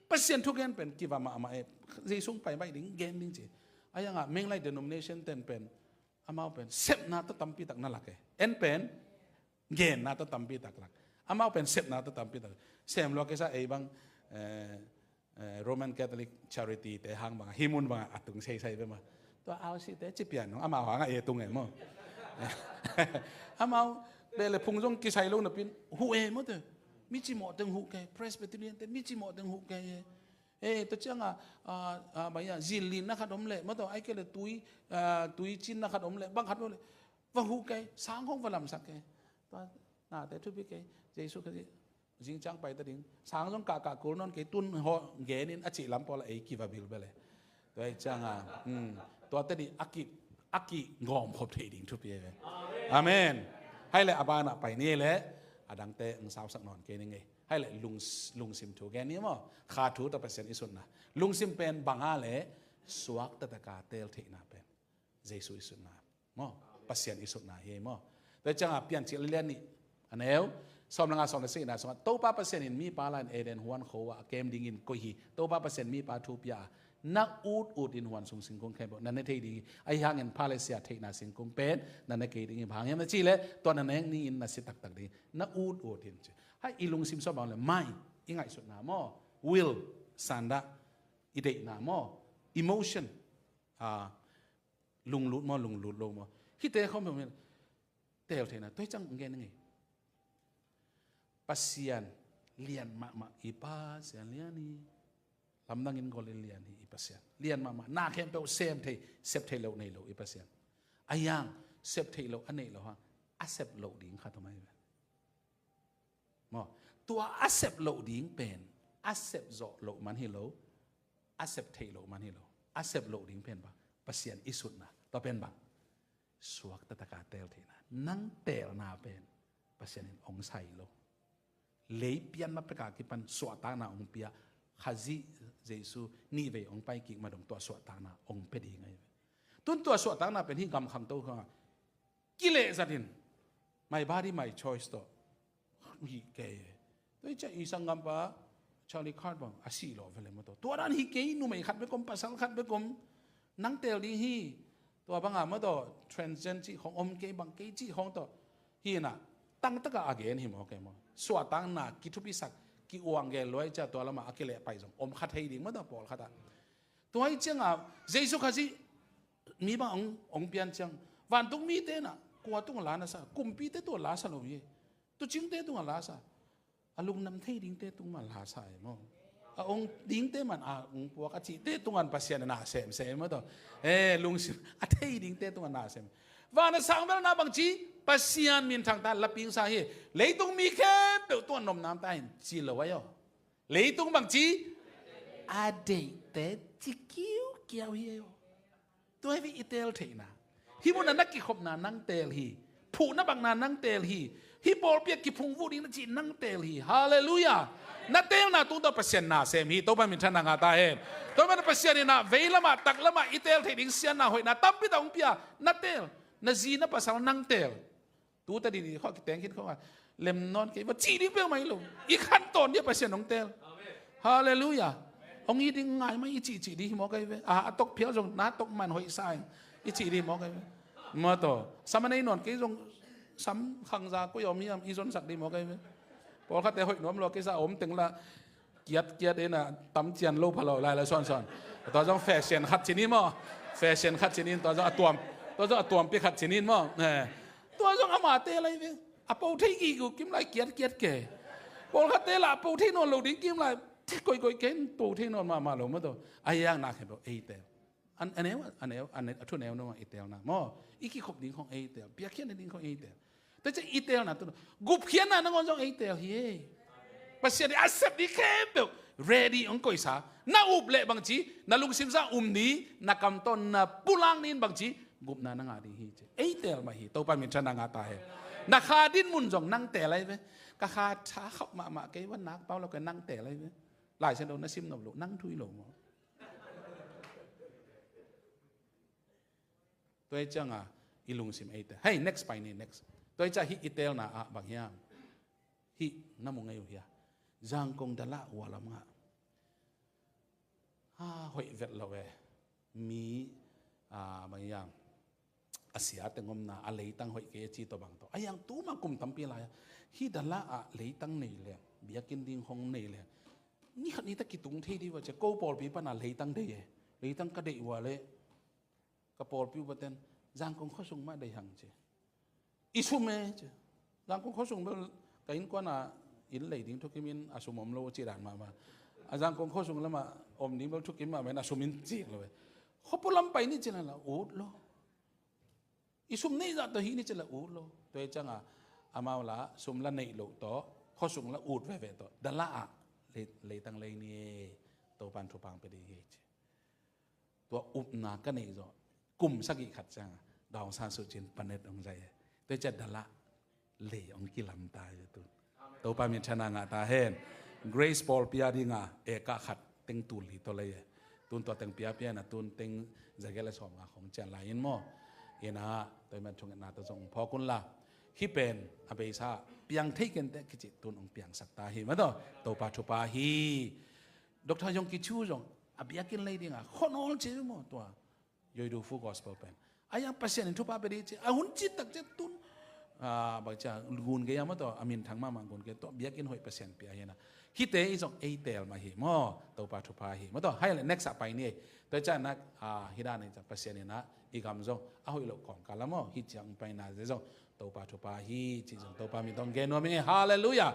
Pasian thugen pen kiva mahmah e. Jesu hong pai baih ding, gen ding ci. A hi hangah Menglai denomination ten pen, amau pen sepna tawh tampi tak na lak e. En pen genna tawh tampi tak lak. Amau pen sepna tawh tampi tak. Sem lua kisa ei bang, eh, eh, Roman Catholic Charity te hang bang, hih mun bang a tung seisai ve maw. Tua R C te ci pian nong, amau hangah ei tung e maw. Amau beh le phung zong kisai lo napi in huh e maw te. Mi cimawh teng huh kei, Presbyterian te mi cimawh teng huh kei e. Eh, tua ciangah, ah, ah, bang hiam, zin linna khat om leh, maw taw, ahih kei leh tui, ah, tui cinna khat om leh, bang khat om leh, va huh kei, sang hong va lamsak kei. Tua nate thupi kei, Jesu Khazih zing ciang pai ta ding, sang zong kahkah kul nawn kei, tun hawh gen in a cih lam pawl a ei kiva bilbel e. Tua hi ciangah, um, tua tadih a ki, a kigawm khop thei ding thupi e ve. Amen. Hai le a banah pai ni le, a dangte hong sausak nawn kei ning ei. Hai le lung, lungsim thu gen ni maw. Kha thu tawh Pasian i sutna. Lungsim pen bang a le suak taktak a teel theihna pen Jesu i sutna maw. Pasian i sutna hi ei maw. Tua ciangah Piancil lian nih, a neu sawm le nga, sawm le sagihna sungah Topa Pasian in mipa la-in Eden huan kho ah a kem dingin koih hi. Topa Pasian mipa thu pia a, na ut ut in huan sung singkung khempeuh na ne thei ding hi. Ahi hangin Philistia theihna singkung pen na ne kei ding hi. Bang hang hiam na cih leh tua na nek ni-in na si taktak ding hi. Na ut ut in ci. Hai, i lungsim sung bang le mind, i ngaihsutna maw, will, sandah, i deihna maw, emotion, ah, lunglut maw, lunglut lo maw, hihte khawm peuhmah teel theihna. Tua hi ciang gen ing ei. Pasian lian mahmah i Pasian lian hi. Lamdangin gol in lian hi i Pasian. Lian mahmah, na khempeuh sem thei, sep theih loh nei lo i Pasian. Ahi hang sep theih loh a neih loh hang a sep loh ding khat om ahi ve. Maw, tua a sep loh ding pen a sep zawh loh man hi lo. a sep theih loh man hi lo. A sep loh ding pen bang? Pasian i sutna. Tua pen bang? Suak taktaka teel theihna. Nang teelna pen Pasian in hong sai lo. Lei pian ma peka kipan suahtakna hong pia. Khazih Jesu nih vei hong pai kik ma dong tua suahtakna hong pia ding ahi ve. Tun tua suahtakna pen hih gam khangto khang a kileh zatin, my body, my choice tawh hi kei. Tua hi ciah i sanggampa Charlie Kirk bang a sih lawh vele maw tawh. Tua dan hi kei, numei khat bek om, pasal khat bek om. Nang teel ding hi. Tua banga maw tawh, transgender cih khong om kei, bang kei cih khong tawh. Hi na, tangtaka a gen hi maw kei maw. Suahtakna kithupisak, ki-uang gel luai ciah tua lama a kileh pai zong om kha thei ding maw tawh pawlkhat ah. Tua hi cianga Jesu Khazih mi bang hong, hong pian ciang, vantung mite na kua tung la na sa? Kumpite tua la sa lo hi. Tucingte tung a la sa. A lungdam thei dingte tung man la sa e maw. A hong dingte man a hong puak a cihte tung an Pasian na sem sem maw tawh. E, lungsim a thei dingte tung an na sem. Van a sang velna bangci Pasian minthang ta laping sa hi. Leitung mi khempeuh tua nomnam ta hin ci lo ahi aw. Leitung bangci a deihte ci kiukiau hi ahi aw. Tua hi ve i teel theihna. Hih munah na kikhopna nang teel hi. Phuhna bakna nang teel hi. Hih pawlpi ah kiphungvuh ding na cih nang teel hi. Halleluiah. Na teelna tungtawn Pasian na sem hi. Topa minthanna ngah ta hen. Tua hi manin Pasian in ah veilamah taklamah i teel theih ding siatna hoihna tampi tak hong pia. Na teel. Na zi na pasal nang teel. Tuta didi khawh kiteng khin khawh a lem nawn kei va cih ding peuhmah hi lo. I khantawn dia Pasian hong teel. Halleluiah. Hong hi ding ngai mai i cihcih ding hi mawk ahi ve. A, a tok phial zong na tok man hoih sa in i cih ding hi mawk ahi ve. Maw tawh. Sam a nei nawn kei zong sam khangza koi om hiam i zonsak ding hi mawk ahi ve. Pawlkhatte hoih nuam lua kei sa a om teng la kiat kiat ina tam cian lo pha lo lai la sawn sawn. Tua zong fashion khat cin in maw. Fashion khat cin in tua zong a tuam, tua zong a tuampi khat cin in maw. Eh. Tua zong ama teel lai ve. A po thei gige kim lai kiat kiat ke. Pawlkhatte la a po thei nawn lo ding kim lai. Koikoi ken po thei nawn mahmah lo maw tawh. A hiang nak hen lo ei teel. An, a neu, a neu, a neu, a thu neu nua i teelna maw. I kikhop ding khong ei teel. Biakhiatna ding khong ei teel. Tua ciah i teelna tu gupkhiatna nangawn zong ei teel hi. Pasian in a sep ding khempeuh ready hong koihsa. Na up leh bangci na lungsim sungah um ni, na kam tawh na pulak ni in bangci gupna na ngah ding hi ci. Ei teel mah hi. Topa minthanna ngah ta hen. Na kha dinmun zong nang teel ahi ve. Ka kha tha khauh mahmah kei va nak pau lo kei nang teel ahi ve. Lai Siangtho na sim nop lo, nang thu hi lo maw. Tua hi cianga i lungsim ei teel. Hei, next pai ni, next. Tua hi ciah hih i teelna ah bang hiam? Hih na mu ngei uh hia? Zangkong Dalah ualam ngah. Ha, hoih vet lo e. Mi, a, bang hiam? A sia teng omna, a leitang hoih kei a ci tawh bang tawh. A hiang tuma kum tampi lai a. Hih Dalah ah leitang nei leng, biakinn ding hong nei leng. Ni khat ni ta kitung thei dih ua cia, ko pawlpi pana leitang deih e. Leitang ka deih ua leh. Ka pawlpi upaten Zangkong khuasung mah deih hang ci. I sum e ci. Zangkong khuasung bel ka innkuana inn lei ding thukimin a sum om lo ci dan mahmah. A Zangkong khuasung lamah om ding bel thukim mahmah in a sum in cik lo e. Khuapua lam pai ni ci la la ut lo. I sum neih zah tawh hih ni ci la ut lo. Tua hi cianga amau la sum la neih loh tawh khuasung la ut veve tawh Dalah ah lei, leitang lei ni e. Topan thupha pia ding hi ci. Tua upna ka neih zawh kum sagih khat cianga Daw Aung San Suu Kyi in panet hong zai e. Tua ciah Dalah lei hong kilam ta e tun. Topa minthanna ngah ta hen. Grace pawlpi a dinga eka khat teng tul hi tawh lei e. Tun tua teng piapia na tun teng zagel a sawm nga khong cian lai in maw. Ina tua iman thungetna tawh zong phawk unla. Hih pen a beisa piang thei kenteh kici tun hong piangsak ta hi mah tawh. Topa thupha hi. Doctor Yonggi Cho zong a biakinn lei dinga khuanawl ci maw tua. Yoi Du Fu Gospel pen. A hiang Pasian in thupha pia dih ci. A hun cit tak ciah tun. A, bang ciah gun gei a maw tawh. A minthang mahmah gun gei tawh. Biakinn hoih Pasian pia hi na. Hihte i zong ei teel mah hi maw. Topa thupha hi. Maw tawh. Hai le next a pai ni. Tua ciah nak, a, hi dan ni ciah Pasian in a i gam zong a hoih loh kawngkal a maw. Hih ciang pai na zong Topa thupha hi. Ci zong Topa min tawh gen nuam ing e. Halleluiah.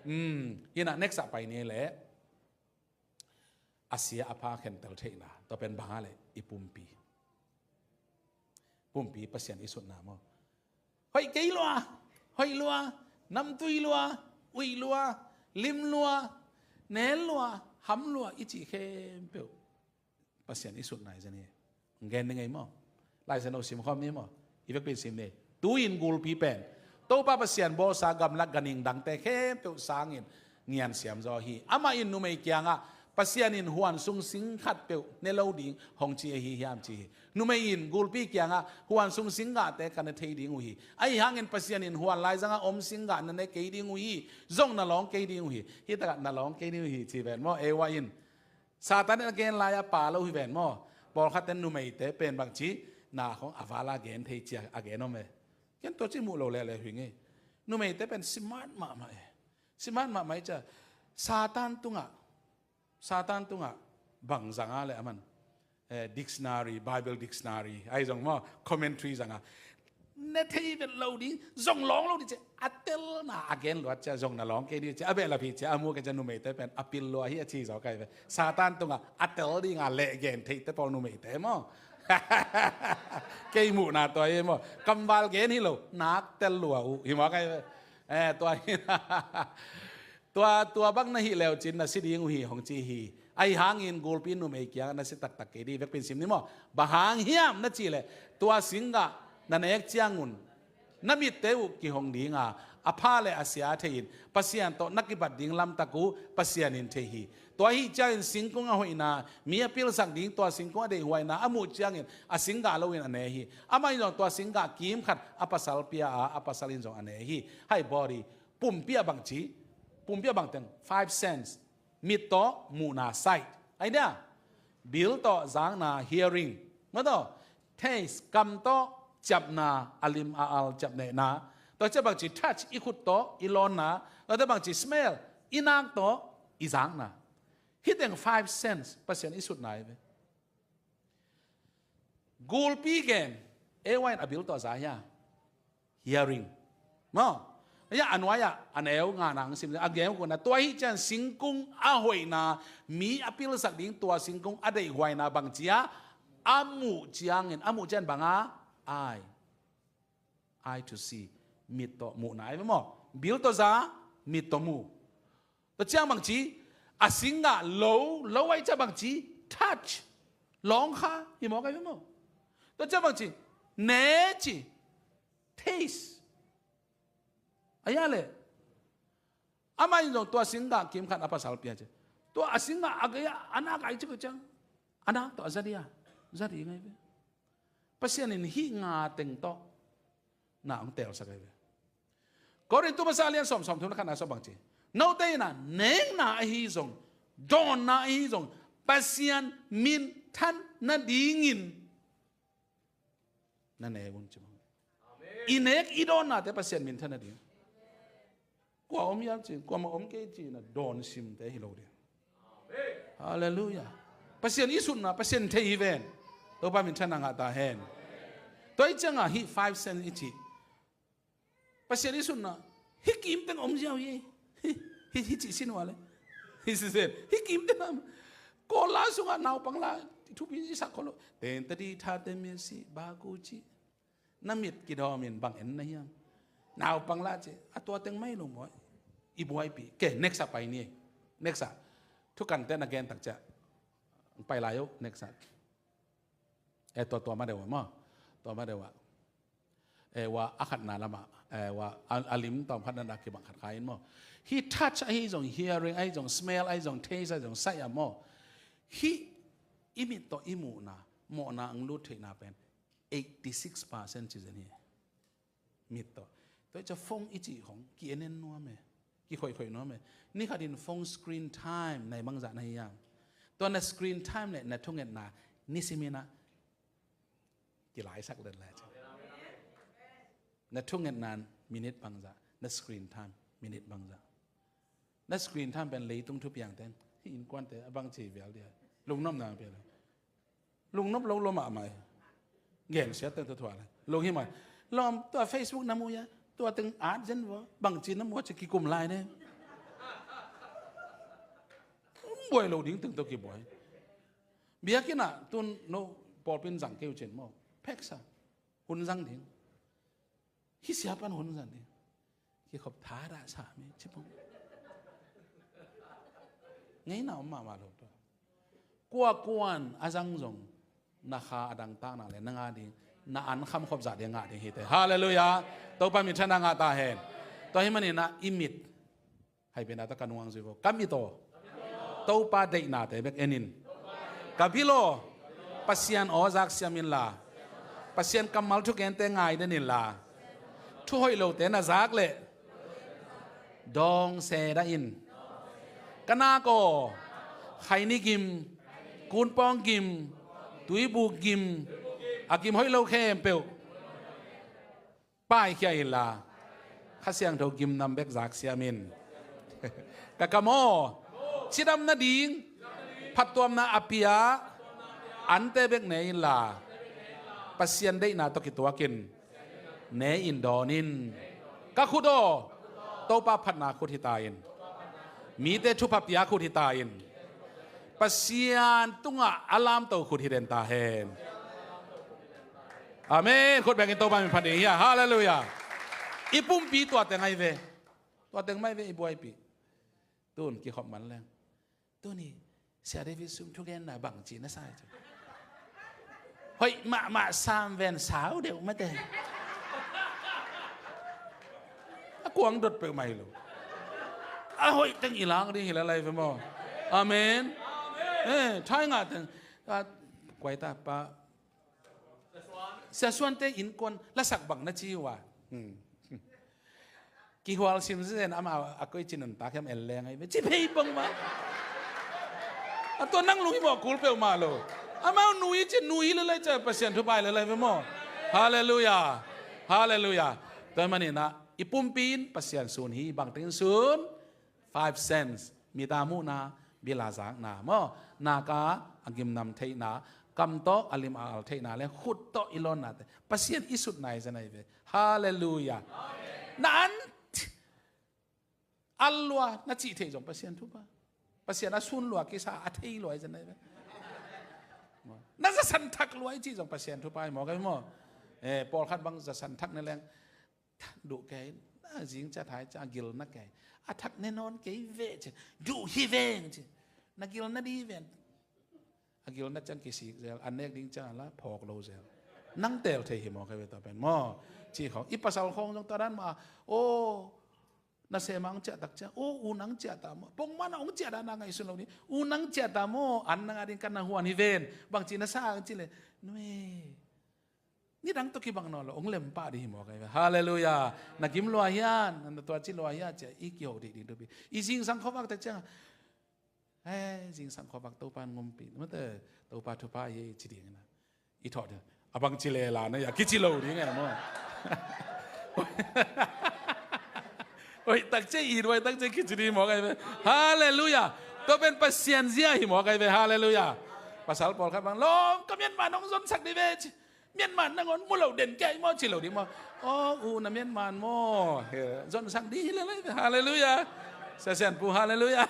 Hmm. Hi na next a pai ni le. A sia a pha khentel theihna tua pen bang a le i pumpi. Pumpi Pasian i sutna maw. Hoih kei lua, hoih lua, namtui lua, uih lua, lim lua, nel lua, ham lua i cih khempeuh. Pasian i sut nai zen hi. Gen ni ngei maw? Lai Siangtho sim khawm ni maw? I vekpi in sim ni. Tu-in gulpi pen Topa Pasian bawlsa gamlak ganhing dangte khempeuh sangin ngiansiam zaw hi. Amah in numei kiangah Pasian in huan sung sing khatpeuh ne lo ding hong ci ahi hiam ci hi. Numei in gulpi kiangah huan sung sing gahte ka ne thei ding uh hi. Ahi hangin Pasian in huan laizangah om sing gah na ne kei ding uh hi. Zong na lawng kei ding uh hi. Hih takah na lawng kei ding uh hi ci ven maw? Eva in Satan in a gen lai-ah pa lo hi ven maw? Pawlkhatte numeite pen bangci na khong a vala gen thei cia a gen om e. Ken tua ci muh lo leuleu hi ngei. Numeite pen smart mahmah e. Smart mahmah i cia. Satan tungah, Satan tungah bang zanga le aman, eh, dictionary, Bible dictionary ahi zong maw, commentary zanga ne thei vet lo ding, zong lawng lo ding ci a telna a gen luat cia zong na lawng kei ding ci a behlap hi cia a mu kei cia numeite pen a pil lua hi a ci zaw kai ve. Satan tungah a tel dinga leh gen theite pawl numeite maw? Kei muhna tua hi maw? Kamval gen hi lo, nak tel lua uh hi maw kai ve? Eh, tua hi. Tua, tua bang na hih leu cin na si ding uh hi hong ci hi. Ahi hangin gulpi numei kiangah na si taktak kei ding vekpi in sim ni maw? Bang hang hiam na cih leh tua singgah na nek ciangun na mitte uh kihong dinga a pha le a sia thei-in Pasian tawh na kibat ding lamtak uh Pasian in thei hi. Tua ahi ciangin singkung a hoihna, mi a pilsak ding tua singkung a deihhuaina a muh ciangin a singgah loin a ne hi. Amah in zong tua singgah kim khat a pasal pia a, a pasal in zong a ne hi. Hai body pumpi ah bangci, pumpi ah bangteng five sense. Mit tawh muhna, sight. Ai dia, bil tawh zakna, hearing. Maw tawh, taste, kam tawh ciapna, a lim a al ciapnehna. Tua ciah bangci touch, i khut tawh i lawnna. Tua ciah bangci smell, i nak tawh i zakna. Hih teng five sense Pasian i sutna hi ve. Gulpi gen, ei wain a bil tawh za hia? Hearing. Maw? Hia a nuai-ah a neu ngana ang sim a gen uh kuna tua hi cian singkung a hoihna, mi a pilsak ding tua singkung a deihhuaina bangci a, a muh ciangin, a muh cian banga ai. Eye to see. Mit tawh muhna ai ve maw? Bil tawh za, mit tawh mu. Tua ciang bangci, a singgah lo, lo ai ciang bangci, touch. Lawng kha, hi maw kai ve maw? Tua ciang bangci, ne ci, taste. A ya le. Amah in zong tua singgah kim khat a pasal pia ci. Tua a singgah a gei a, a nak ai ci ko ciang. A nak tawh a za dia. Za di ngai ve. Pasian in hih nga teng tawh na hong telsak ahi ve. Korintu masa lian sawm, sawm thum le khatna sawm bangci. Note in a nekna ahi zong, dawnna ahi zong, Pasian minthan nadingin na nek un ci bang. I nek i dawnnate Pasian minthan nading. Kua om hiam ci, kuamah om kei ci na dawn simte hi lo ding. Halleluiah. Pasian i sutna, Pasian thei hi ven. Topa minthanna ngah ta hen. Tua i cianga hih five sense i cih. Pasian i sutna, hih kim teng om ziau hi. Hih, hih cih sin ua le. Hih si zen. Hih kim teng om. Kawla sungah naupang la, thupi i sak kholo. Ten tadi tha ten mi si, ba ku ci. Na mit kidawmin bang en na hiam? Naupang lah ci, a tua teng mai lo maw? I buaipih. Ke, next ah pai ni. Next ah. Thukante na gen tak ciah. Pai lai uh, next ah. Eh, tua, tua ma deuh ah maw? Tua ma deuh ah. Eh, wa a khatna lamah. Eh, wa a, a lim tawm khatna na kibang khat kha in maw? Hih touch ahi zong, hearing ahi zong, smell ahi zong, taste ahi zong, sight ah maw? Hih i mit tawh i muhna, mawhna ang lut theihna pen eighty six percent ci zen hi. Mit tawh. Tua i ca phone i cih khong ki en en nuam e. Ki khoih khoih nuam e. Ni khat in phone screen time nai bangzah na hi hiam? Tua na screen time le na thungetna nisimin ah kilaisak den lai ci. Na thungetna minute bangzah, na screen time minute bangzah. Na screen time pen leitung thupiang teng. Hih innkuante a bang ci vial dia. Lungnopna pia lo. Lungnop lo lo mahmah hi. Gensiat teng tua thua lai. Lung hi mah. Lawm tua Facebook na mu hia? Tua teng at zen vua. Bangci na mu a ci kikum lai ne. Buai lo ding teng tua kibuai. Biakinn ah tun no pawlpi in zang kei uh cin maw? Pheksa. Hun zang ding. Hih sia pan hun zang ding. Kikhop thadah sa mi ci pong. Ngeina om mahmah lo tua. Kuakuan a zang zong na kha a dangtakna le na ngah ding, na an khamkhop zah ding ngah ding hi te. Halleluiah. Topa minthanna ngah ta hen. Tua hi maninah i mit, hai pena ta ka nuang zui vo, ka mit aw, Topa deihnate bek en in. Ka bil aw, Pasian aw zak siam inla, Pasian kammal thugente ngai den inla, thu hoih lote na zak leh dawng se dah in. Ka nak aw, khaini gim, kunpawng gim, tuibuk gim, a gim hoih lo khempeuh paikhia inla, Kha Siangtho gimnam bek zak siam in. Ka kam aw, cidam nading phattuamna a pia ante bek ne inla, Pasian deihna tawh kituakin ne in dawn in. Ka khut aw, Topa phatna khut hi ta in. Mite thupha pia khut hi ta in. Pasian tungah a lamto khut hi den ta hen. Amen. Khut bengin Topa min phat ding hi a. Halleluiah. I pumpi tua teng ahi ve. Tua teng mai ve i buaipih. Tun kikhop man leng. Tuni Sia David sum thugenna bangci na sa hi ci. Hoih mahmah sam ven sau deuh mate. A kuang dot peuh mai lo. A hoih teng i lang ding hi lalai ve maw. Amen. Eh, thai ngah teng. Kuai ta pa Sia Suante innkuan lasak bang na ci uh a. Kihual sim zen ama a koi ci nuntak hiam en leng ahi ve ci phei bang mah. A tua nang lung hi mawh kul peuhmah lo. Amau nui ci nui le lai cia Pasian thu pai le lai ve maw. Halleluiah. Halleluiah. Tua hi maninah i pumpi in Pasian sun hi. Bangteng in sun? Five sense, mita muhna, bila zakna maw, naka a gimnam theihna, kam tawh a lim a al theihna le khut tawh i lawnnate Pasian i sutna hi zen ahi ve. Halleluiah. Na an al lua na cih theih zong Pasian thupha. Pasian a sun lua kisa a thei lua hi zen ahi ve. Na zasan thak lua i cih zong Pasian thupha hi maw, ka hi maw? Eh, pawlkhat bang zasan thak ne leng duh kei, na zing cia thai cia gil na kei. A thak ne nawn kei ve ci. Duh hi veng ci. Na gil na di ven. A gil na ciang kisik zel, a nek ding ciang la phawk lo zel. Nang tel thei hi maw ka ve tua pen maw? Ci khawng i pasal khawng zong tua dan mah. Aw, na sema hong ciah tak ciang, aw, u nang ciah ta maw? Pongmana hong ciah dan a ngaihsun lo ni. U nang ciah ta maw? An nang a ding kan na huan hi ven. Bangci na sa ang ci le. Nui. Nidang tawh kibang nawn lo, hong lem pah ding hi maw ka hi ve. Halleluiah. Na gim lua hian, na tua ci lua hian cia i kiho dih ding thupi. I zingsang khuavak tak ciang, eh, zingsang khuavak Topa in ngumpi mate, Topa thupha hi ci ding na. I thawh ding a bang ci lela na ia kici lo ding e maw. Oi tak cia i duai tak cia kici ding maw ka hi ve. Halleluiah. Tua pen Pasian zia hi maw ka hi ve. Halleluiah. Pasal pawlkhat bang lawm ka mianma nong zonsak dih ve ci. Mianma nangawn mu lo den kei maw ci lo ding maw. Aw u na Mianma maw. Zonsak dih hi le lai. Halleluiah. Sasian pu halleluiah.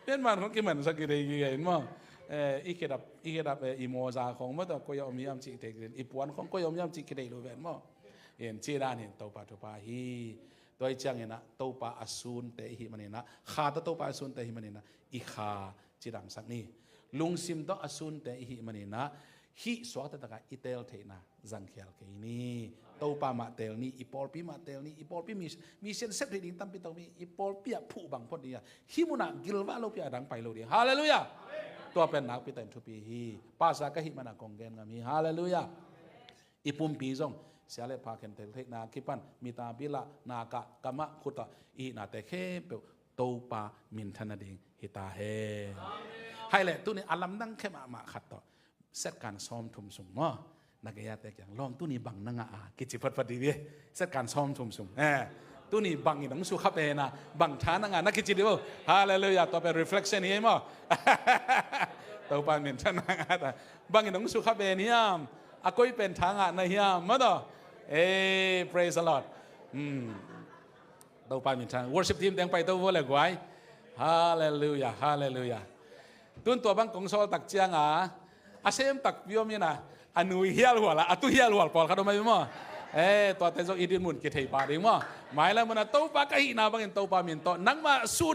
Mianma khong kimansak kidei kikei maw. Eh, i khedap i khedap, eh, i mawza khong maw tawh koi a om hiam cih thei kidei, i puan khong koi a om hiam cih kidei lo ven maw. In ci dan hin Topa thupha hi. Tua hi cianginah Topa a sunte i hih maninah kha tawh Topa a sunte i hih maninah i kha cidamsak ni. Lungsim tawh a sunte i hih maninah hih suakta takah i teel theihna zangkhial kei ni. Topa mah teel ni, i pawlpi mah teel ni, i pawlpi mi, mi sian sep theih ding tampi tawh mi, i pawlpi ah phuh bang phot ni a hih munah gilvah lopi a dang pai lo ding. Halleluiah. Tua pen nakpi takin thupi hi. Pasa ka hih mana kong gen ngam hi. Halleluiah. I pumpi zong sia le pha khen tel theihna kipan mita bila nakah kamah khutah i hihnate khempeuh Topa minthan nading hi ta hen. Hai le tuni a lamdang khe mahmah khat tawh setkan sawm thum sung maw na gei a te kiang lawm tuni bang na ngah a kici phatphat dih ve. Setkan sawm thum sung eh tuni bang in hong sukha pen a bang tha na ngah na kici dih vo. Halleluiah. Tua pen reflection hi ei maw. Topa minthan na ngah ta bang in hong sukha pen hiam. A koi pen tha ngah na hiam maw taw. Eh, praise the Lord. Hmm. Topa minthan. Worship team teng pai to vo le guai. Halleluiah. Halleluiah. Tun tua bang kong sawl tak cianga a sem tak piom ina a nui hial hual a a tu hial hual pawlkhat om ai maw. Eh, tuate zong i din mun kithei pah ding maw. Mailam muna Topa ka hihna bangin Topa min tawh nangmah sun